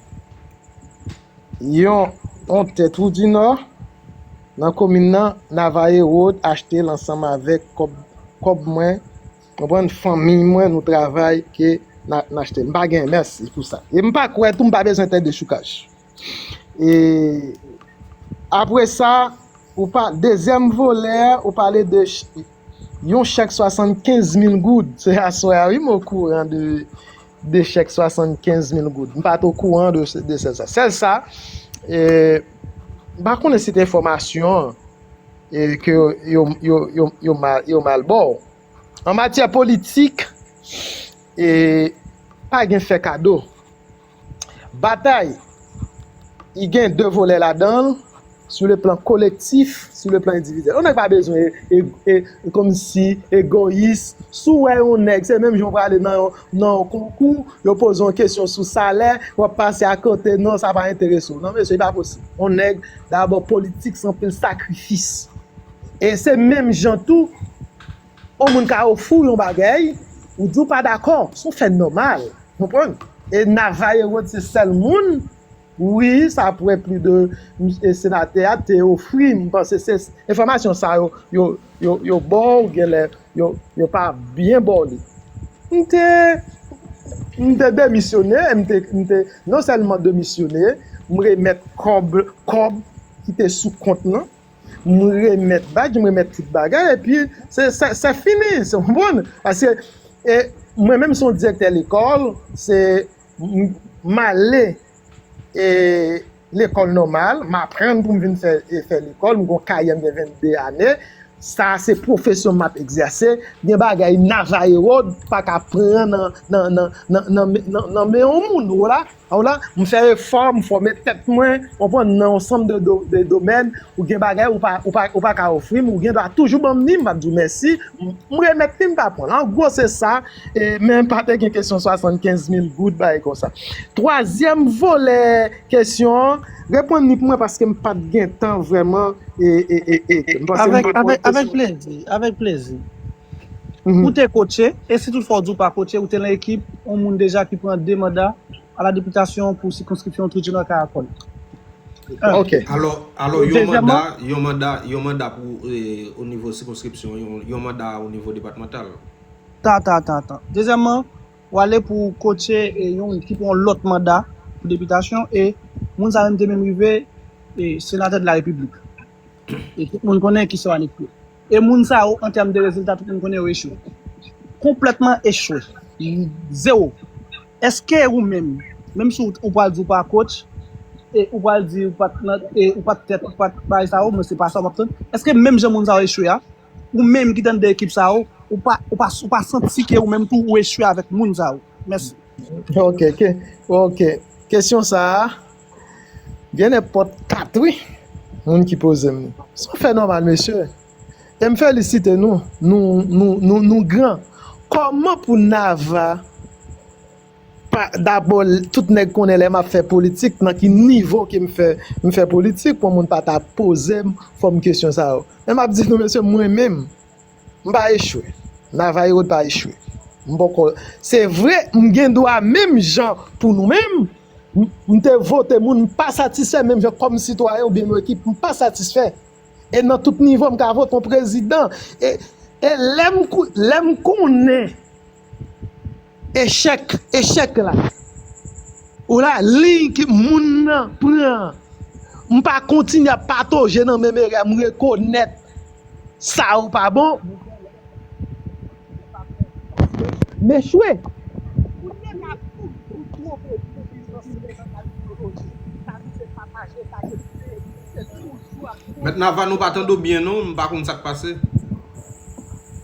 yon, yon tè Trou di Nò, nan komin nan, Navaye Road achte l ansanm avèk kòb, kòb mwen, konprann, fanmi mwen, nou travay ke n a, n achte l. M pa genyen, mèsi pou sa. E m pa kwè tou, m pa bezwen tè dechoukaj. E apre sa, ou pa, dezyèm volè, ou pale de ch-, yon chèk swasannkenz mil goud. Se aswè a, wi, m okouran de, de chèk swasannkenz mil goud. M pa t okouran de, de sèl sa. Sèl sa, e, m pa konnen si te enfòmasyon an, e, ke yo, yo, yo, yo, yo mal, yo mal ba w. An matyè politik, e, pa gen fè kado. Batay, li gen de volè ladan l, sou le plan kolektif, sou le plan endividyèl. Yon nèg pa bezwen e, e, e, kòmsi egoyis. Si w wè yon nèg, se menm jan w prale nan yon, nan yon konkou, yo poze yon kesyon sou salè, w ap pase akote, non, sa pa enterese w. Non, mesye, li pa posib. Yon nèg, dabò, politik, se anpil sakrifis. E se menm jan tou, yon moun ka ofri w yon bagay, ou di w pa dakò, se yon fè nòmal, konprann? E Navaye Road se sèl moun, wi, sa prè pli de, e senatè a te ofri, m panse se enfòmasyon sa yo, yo, yo, yo ba w, genlè, yo, yo pa byen ba w li. M te, m te demisyone, m te, m te non sèlman demisyone, m remèt kòb, kòb ki te sou kont lan, m remèt badge, m remèt tout bagay, epi se, se, se fini, se, w konprann? Paske, e, mwen menm se yon direktè lekòl, se, m, m ale, e, lekòl nòmal, m aprann pou m vin fè, e, fè lekòl, m gen yon karyè, m gen vennde ane, sa se pwofesyon m ap egzèse, gen bagay Navaye Road pa ka pran nan, nan, nan, nan, nan, nan, nan men yon moun, w la, w la, m fè efò, m fòme tèt mwen, w konprann, nan yon sanm de, do, de domèn, ou gen bagay ou pa, ou pa, ou pa ka ofri m, ou gen dwa toujou ban m li, m ap di w mèsi, m, m remèt li, m pa pran l. An gwo, se sa, e, men pa te gen kesyon swasannkenz mil goud, bagay konsa. Twazyèm volè kesyon an, reponn li pou mwen paske m pa t gen tan vrèman, e, e, e, e, m panse m Avèk, reponn avèk, avèk kesyon. Plezi, avèk plezi. Ou te kotche, e si toutfwa w di w pa kotche, ou te nan ekip yon moun deja ki pran de manda a la depitasyon pou sikonskripsyon Tribinal Caracol. Ok. Alò, alò yon manda, yon manda, yon manda pou eh, o nivo sikonskripsyon, yon, yon manda o nivo depatmantal. Ta, ta, ta, ta. Dezyèmman, w ale pou kotche e yon ki pran yon lòt manda pou depitasyon e moun sa menm te menm rive e senatè de la repiblik. E tout moun konnen ki sa w annik ye. E moun sa yo, an tèm de rezilta, tout moun konnen yo echwe. Konplètman echwe. Zewo. Èske ou menm, menm si ou pral di ou pa coach, e ou pral di ou pa t nan, e ou pa t tèt, ou pa t bay sa yo, men se pa sa w ap tann. Èske menm jan moun sa yo echwe a, ou menm ki t anndan ekip sa yo, ou pa, ou pa, ou pa santi ke ou menm tou ou echwe avèk moun sa yo? Mèsi. Ok, ok, ok. Kesyon sa a, gen nenpòt kat, wi, moun ki poze m li. Se yon fè nòmal, mesye. E m felisite nou, nou, nou, nou, nou gran. Kòman pou Nava, pa, dabò, tout nèg konnen lè m ap fè politik, nan ki nivo ke m fè, m fè politik, pou moun pa ta poze m fòm kesyon sa yo. Men m ap di nou, mesye, mwen menm, m pa echwe. Nava Herod pa echwe. M poko. Se vre, m gen dwa menm jan pou nou menm. M te vote moun m pa satisfè menm jan kòm sitwayen oubyen yon ekip m pa satisfè. E nan tout nivo m ka vote yon prezidan. E, e lè m kou- lè m konnen echèk, echèk la. Ou la, liy ke moun nan pran. M pa kontinye ap patoje nan menm erè, m rekonèt sa yo pa bon. M echwe. Mèt Nava, nou pa tande w byen non, m pa konn sa k pase.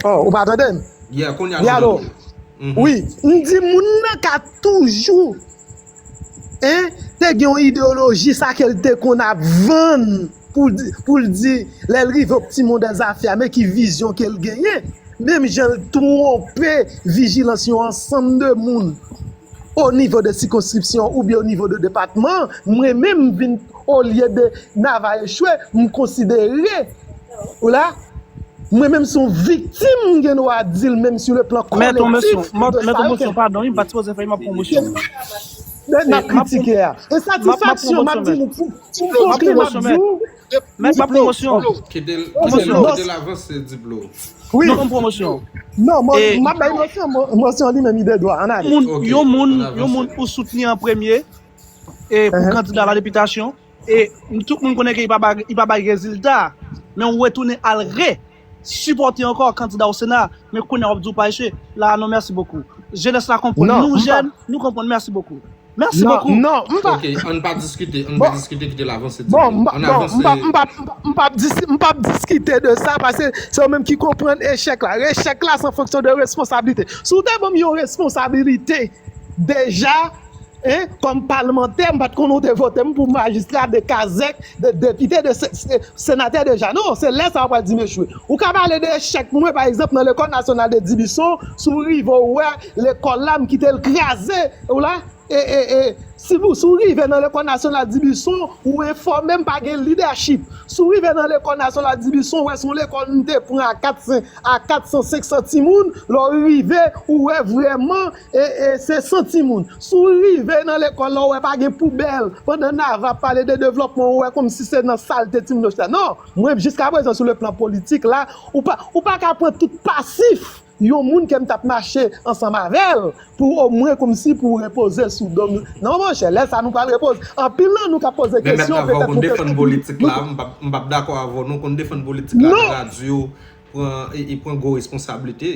Oh, ou pa tande m? Yeah, kounye a nou tande w. Wi, m di moun nan ka toujou, hein, te gen yon ideyoloji sa ke l te konn ap vann pou l di, pou l di lè l rive optimum des affaires, men ki vizyon ke l genyen. Menm jan l twonpe vijilans yon ansanm de moun o nivo de sikonskripsyon oubyen o nivo de depatman, mwen menm m vin olye de Nava echwe, m konsidere ou la, mwen menm se yon viktim, m gen dwa di l menm sou le plan kolektif de sa yo. Mèt yon mosyon, padon, wi, m pa t sipoze fè, m ap pran mosyon. N ap kritike a. E satisfaksyon, m ap di nou, pou m konkli, m ap di w, Mèt, m ap pran mosyon. Kite l, kite l, kite l avanse, Diblo. Wi. Non, m pran mosyon. Non, m ap bay mosyon, mosyon li menm, li de dwa. Ann ale. Yon moun, yon moun ou soutni an premye, e pou kandida la depitasyon, e tout moun konnen ke li pa bay, li pa bay rezilta, men ou retounen al re sipòte ankò kandida o Sena, men kounye a w ap di w pa echwe. La, non, mèsi bokou. Jenès la konprann, nou jèn, nou konprann, mèsi bokou. Mèsi bokou. Non, m pa. Ok, ann pa diskite, ann pa diskite, kite l avanse. Bon, m pa, bon, m pa, m pa, m pa, m pa ap dis- m pa ap diskite de sa, paske se ou menm ki konprann echèk la. Echèk la, se an fonksyon de responsablite. Si w te ban m yon responsablite deja, hein, kòm palmantè, m pa t konnen w te vote m pou majistra, de kazèk, de depite, de se- se- senatè deja. Non, se lè sa w pral di m echwe. Ou ka pale de echèk mwen, pa egzanp, nan lekòl nasyonal de Dibison, si w rive w wè lekòl la, m kite l kraze, ou la, e, e, e, si w, si w rive nan lekòl nasyonal Dibison, ou enfòme m pa gen lidèchip. Si w rive nan lekòl nasyonal Dibison, ou wè se yon lekòl m te pran a kat san, a kat san, senk san timoun, lè w rive, ou wè vrèman, e, e, se san timoun. Si w rive nan lekòl la, ou wè pa gen poubèl, pandan Nava ap pale de devlòpman, ou wè kòmsi se nan salte timoun yo chita. Non, mwen, jiskaprezan, sou le plan politik la, ou pa, ou pa ka pran tout pasif yon moun ke m t ap mache ansanm avè l pou omwen kòmsi pou repoze l sou do m. Non, monchè, lè sa nou pral repoze. Anpil nan nou ka poze kesyon, petèt nou te. Men mèt Nava, ou konn defann politik la, m p ap, m p ap dakò avè w, non, ou konn defann politik la nan radyo, pran, e, e pran gwo responsablite.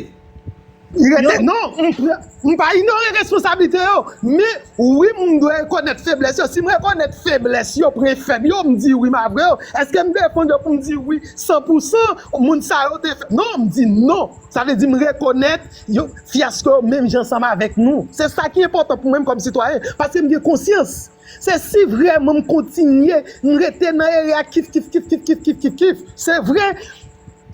Li rete, non, m pran, m pa inyore responsablite yo, men wi, m dwe rekonèt feblès yo. Si m rekonèt feblès yo, pwen fèb yo, m di wi, m avwe yo. Èske m defann yo pou m di wi, san pou san, moun sa yo te fè? Non, m di non. Sa vle di m rekonèt yo, fyasko yo menm jan ansanm avèk nou. Se sa ki enpòtan pou mwen kòm sitwayen, paske m gen konsyans. Se si vrèman m kontinye, m rete nan erè a kif, kif, kif, kif, kif, kif, kif, kif. Se vre,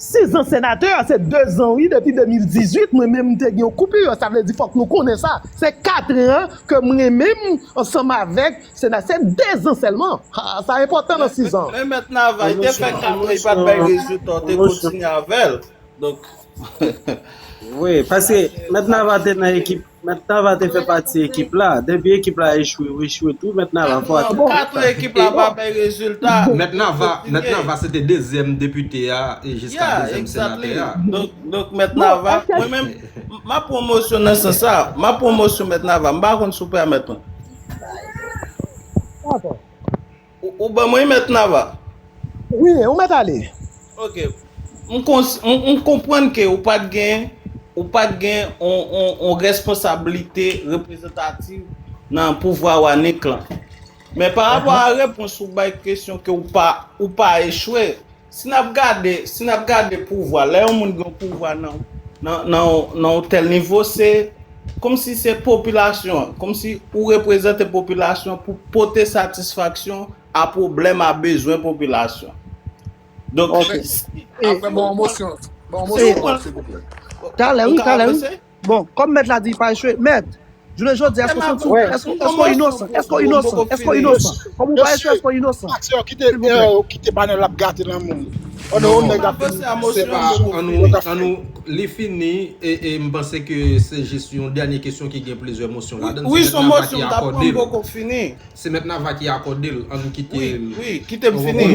sis an senatè, se de zan, wi, depi de mil dizuit, mwen menm m te gen yon koupi, sa vle di fòk nou konnen sa. Se kat an ke mwen menm, ansanm avèk senatè, se de zan sèlman. Ha, sa enpòtan nan sis an. Men mèt Nava, li te fè kat an, li pa t bay rezilta, w te kontinye avè l. Donk, Wi, paske Mèt Nava te nan ekip, Mèt Nava te fè pati ekip la. Depi ekip la echwe, ou echwe tou, Mèt Nava fò ate. Bon, katran ekip la pa bay rezilta. Mèt Nava, Mèt Nava se te dezyèm depite a e jiska dezyèm senatè a. Donk, donk Mèt Nava, mwen menm, m ap pran mosyon nan sans sa. M ap pran mosyon Mèt Nava. M pa konn si w pèmèt mwen. Ou, ou ban mwen Mèt Nava. Wi, ou mèt ale. Ok. M kons- m, m konprann ke ou pa t gen, ou pa t gen on, on, on responsablite reprezantativ nan pouvwa w anik lan. Men pa rapò a repons ou bay kesyon ke ou pa, ou pa echwe, si n ap gade, si n ap gade pouvwa, lè yon moun gen yon pouvwa nan, nan, nan, nan yon tèl nivo, se kòmsi se popilasyon an, kòmsi ou reprezante popilasyon pou pote satisfaksyon a pwoblèm, a bezwen popilasyon. Donk, si, apre, bon, mosyon, bon, mosyon, silvouplè. Talè, wi, talè, wi. Bon, kòm mèt la di pa echwe, mèt, jounen jodi, èske w santi w, èske, èske w inosan? Èske w inosan? Èske w inosan? Kòm ou pa echwe, èske w inosan? Aksyon, kite, kite panèl la ap gate nan moun. An nou, nèg ap se pa, an nou, an nou, li fini, e, e m panse ke se jis yon dènye kesyon ki gen plizyè mosyon ladan l. Wi, se yon mosyon, m t ap pran, m poko fini. Se Mèt Nava ki akòde l, an nou kite l. Wi, wi, kite m fini.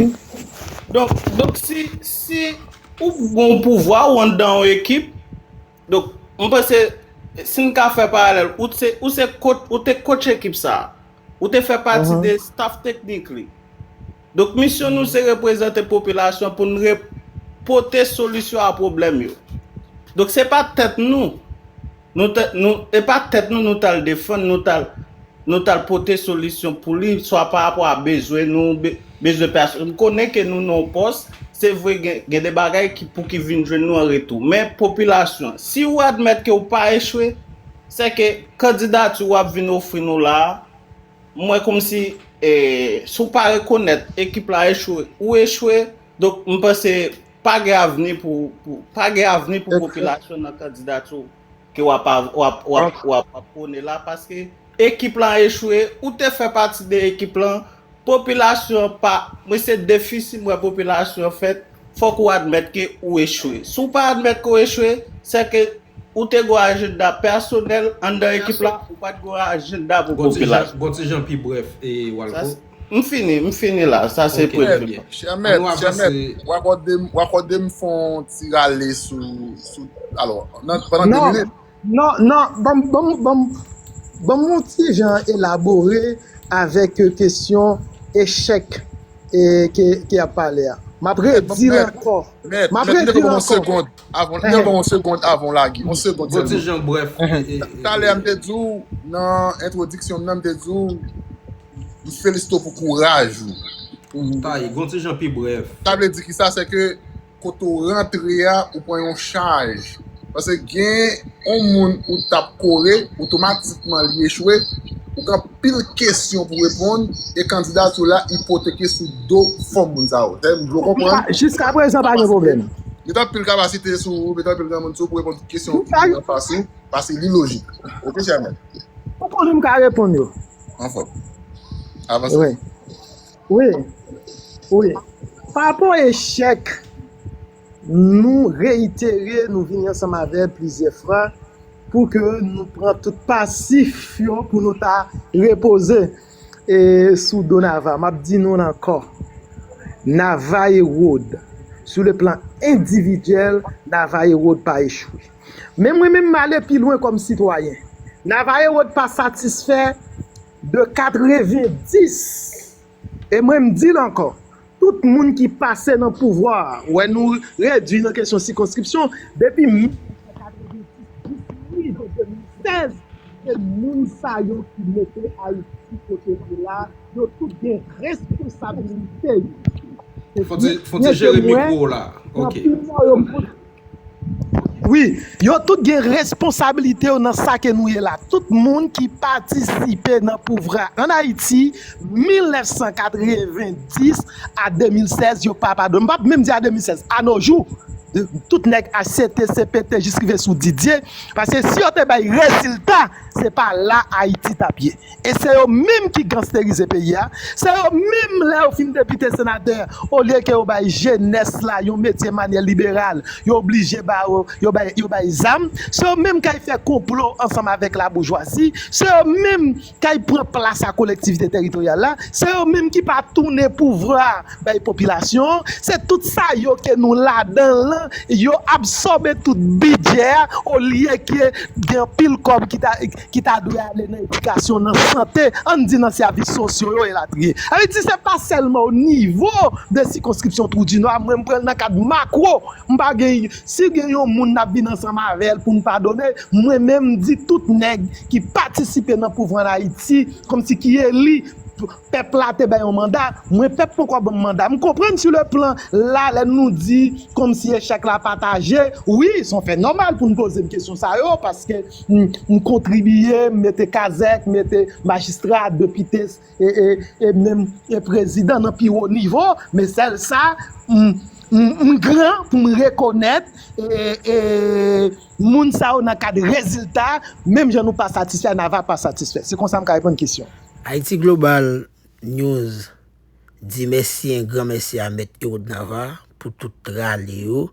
Donk, donk, si, si ou gon pouvwa ou anndan yon ekip, donk, m panse, si n ka fè paralèl, ou se, ou se coach, ou te coach ekip sa a. Ou te fè pati de staff teknik li. Donk, misyon nou se reprezante popilasyon pou n re- pote solisyon a pwoblèm yo. Donk, se pa tèt nou. Nou te, nou, e pa tèt nou, nou t al defann, nou t al, nou t al pote solisyon pou li, swa pa rapò a bezwen nou, be- bezwen pèsonèl. M konnen ke nou nan yon pòs, se vre gen, gen de bagay ki, pou ki vin jwenn nou an retou. Men popilasyon, si ou admèt ke ou pa echwe, se ke kandidati w ap vin ofri nou la a, m wè kòmsi, e, si w pa rekonèt ekip la echwe, ou echwe, donk, m panse pa gen avni pou, pou, pa gen avni pou popilasyon nan kandidati w ke w ap, w ap, w ap, w ap, w ap pwone la, paske ekip la echwe, ou te fè pati de ekip lan, popilasyon pa, mwen se defisi m wè popilasyon fèt, fòk ou admèt ke ou echwe. Si w pa admèt ke w echwe, se ke ou te gon ajanda pèsonèl anndan ekip la, ou pa t gon ajanda pou popilasyon. Gon ti jan pi brèf, e, Walco. M fini, m fini la, sa se premye. Chè mèt, chè mèt, w akòde m, w akòde m fè yon ti rale sou, sou, alò, nan, pandan de minit. Non, non, ban m, ban m, ban m, ban m yon ti jan elabore avèk kesyon echèk e, ke, ke y ap pale a. M ap redi l ankò. M ap redi l ankò. Mèt, mèt, mèt, ban m yon segond avan, mèt, ban m yon segond avan w lage. Yon segond sèlman. Gon ti jan brèf. Talè a m te di w, nan entwodiksyon m nan, m te di w, m felisite w pou kouraj ou. Taye, gon ti jan pi brèf. Sa vle di ki sa, se ke kote w rantre a, ou pran yon chaj. Paske gen yon moun ou t ap kore, otomatikman li echwe, ou gen anpil kesyon pou reponn, e kandidati w la ipoteke sou do fòm moun sa yo. Tè, m vle w konprann. Jiska prezan, pa gen pwoblèm. Met anpil kapasite sou ou, met anpil granmoun sou ou pou reponn tout kesyon ki vin anfas ou, paske li lojik. Oke, chè mèt? Ou konnen m ka reponn yo. Anfòm. Avanse. Wi. Wi, wi. Pa rapò echèk, nou reyitere, nou vini ansanm avè l plizyè fwa pou ke nou pran tout pasif yo pou nou ta repoze, e, sou do Nava. M ap di nou l ankò, Nava e Rod, sou le plan endividyèl, Nava e Rod pa echwe. Men mwen menm, m ale pi lwen kòm sitwayen. Nava e Rod pa satisfè de katrevendis. E mwen, m di l ankò, tout moun ki pase nan pouvwa a, wè nou redui nan kesyon sikonskripsyon, depi mil nèf san katrevendis jis rive de mil sèz, se moun sa yo ki mete Ayiti kote l ye la, yo tout gen responsabilite yo. Fò ti, fò ti jere mikwo w la. Ok. Wi, yo tout gen responsablite yo nan sa ke nou ye la. Tout moun ki patisipe nan pouvwa an Ayiti, mil nèf san katrevendis a de mil sèz, yo pa padone. M p ap menm di a de mil sèz, a nos jours. tout nèg H C T, C P T, jis rive sou Didier. Paske si yo te bay rezilta, se pa la Ayiti t ap ye. E se yo menm ki gangsterize peyi a. Se yo menm, lè yo fin depite, senatè, olye ke yo bay jenès la yon metye manyè liberal, yo oblije ba yo, yo bay, yo bay zam. Se yo menm k al fè konplo ansanm avèk laboujwazi. Se yo menm k al pran plas a kolektivite teritoryal la. Se yo menm ki pa tounen pouvwa bay popilasyon an. Se tout sa yo ke nou ladan l lan, yo absòbe tout bidjè a, olye ke gen anpil kòb ki ta, ki ta dwe ale nan edikasyon, nan sante, ann di nan sèvis sosyo yo, elatriye. Sa vle di, se pa sèlman o nivo de sikonskripsyon Twou di Nò a, mwen m pran l nan kad makwo. M pa gen, si gen yon moun n ap vin ansanm avè l pou n padone, mwen menm m di tout nèg ki patisipe nan pouvwa an Ayiti, kòmsi ki eli, pèp la te bay yon manda, mwen pèp poko ban m manda. M konprann sou le plan la, lè nou di kòmsi echèk la pataje, wi, se yon fè nòmal pou n poze m kesyon sa yo, paske m, m kontribiye, m mete kazèk, m mete majistra, depite, e, e, e menm e prezidan nan pi wo nivo, men sèl sa, m, m, m gran pou m rekonèt e, e moun sa yo nan kad rezilta, menm jan nou pa satisfè, Nava pa satisfè. Se konsa m ka reponn kesyon. Ayiti Global News di mèsi, yon gran mèsi a Mèt Erod Nava pou tout rale yo,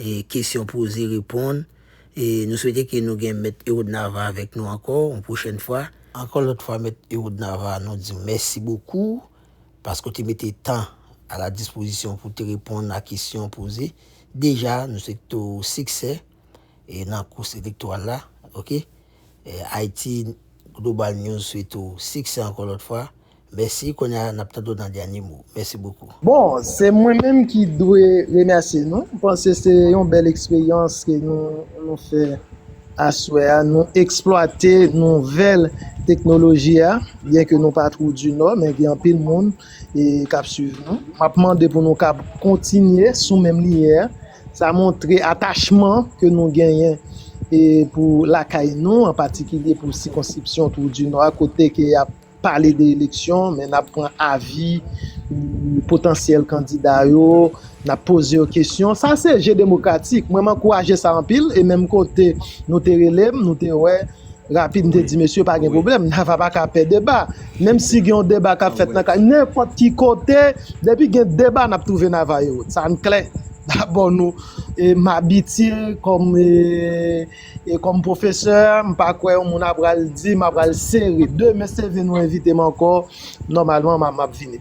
e kesyon poze, reponn. E nou swete ke nou gen Mèt Erod Nava avèk nou ankò yon pwochèn fwa. Ankò lòt fwa, Mèt Erod Nava, nou di w mèsi bokou, paske w te mete tan a la dispozisyon pou w te reponn a kesyon poze. Deja, nou swete w siksè e nan kous elektoral la, oke? E Ayiti Global News swete w siksè ankò lòt fwa. Mèsi, kounye a n ap tande w nan dènye mo. Mèsi bokou. Bon, se mwen menm ki dwe remèsye nou. M panse se yon bèl eksperyans ke nou, nou fè aswè a. Nou eksplwate nouvèl teknoloji a, byen ke nou pa Twou di Nò, men gen anpil moun e k ap swiv nou. M ap mande pou nou kab kontinye sou menm linyè a. Sa montre atachman ke nou genyen e pou lakay nou, an patikilye pou sikonskripsyon Twou di Nò a, kote ke y ap pale de eleksyon, men n ap pran avi, mm, potansyèl kandida yo, n ap poze yo kesyon. Sa se je demokratik. Mwen, m ankouraje sa anpil, e menm kote nou te rele m, nou te wè, rapid, m te di, mesye, pa gen pwoblèm, Nava pa ka pè deba. Menm si gen yon deba k ap fèt nan kay, nenpòt ki kote, depi gen deba, n ap twouve Nava e Erod. Sa n klè. Dabò, nou, e, m abitye kòm, e, e kòm pwofesè, m pa kwè yon moun ap pral di, m ap pral sere. Demen, si Dye vle, nou envite m ankò, nòmalman, m ap, m ap vini.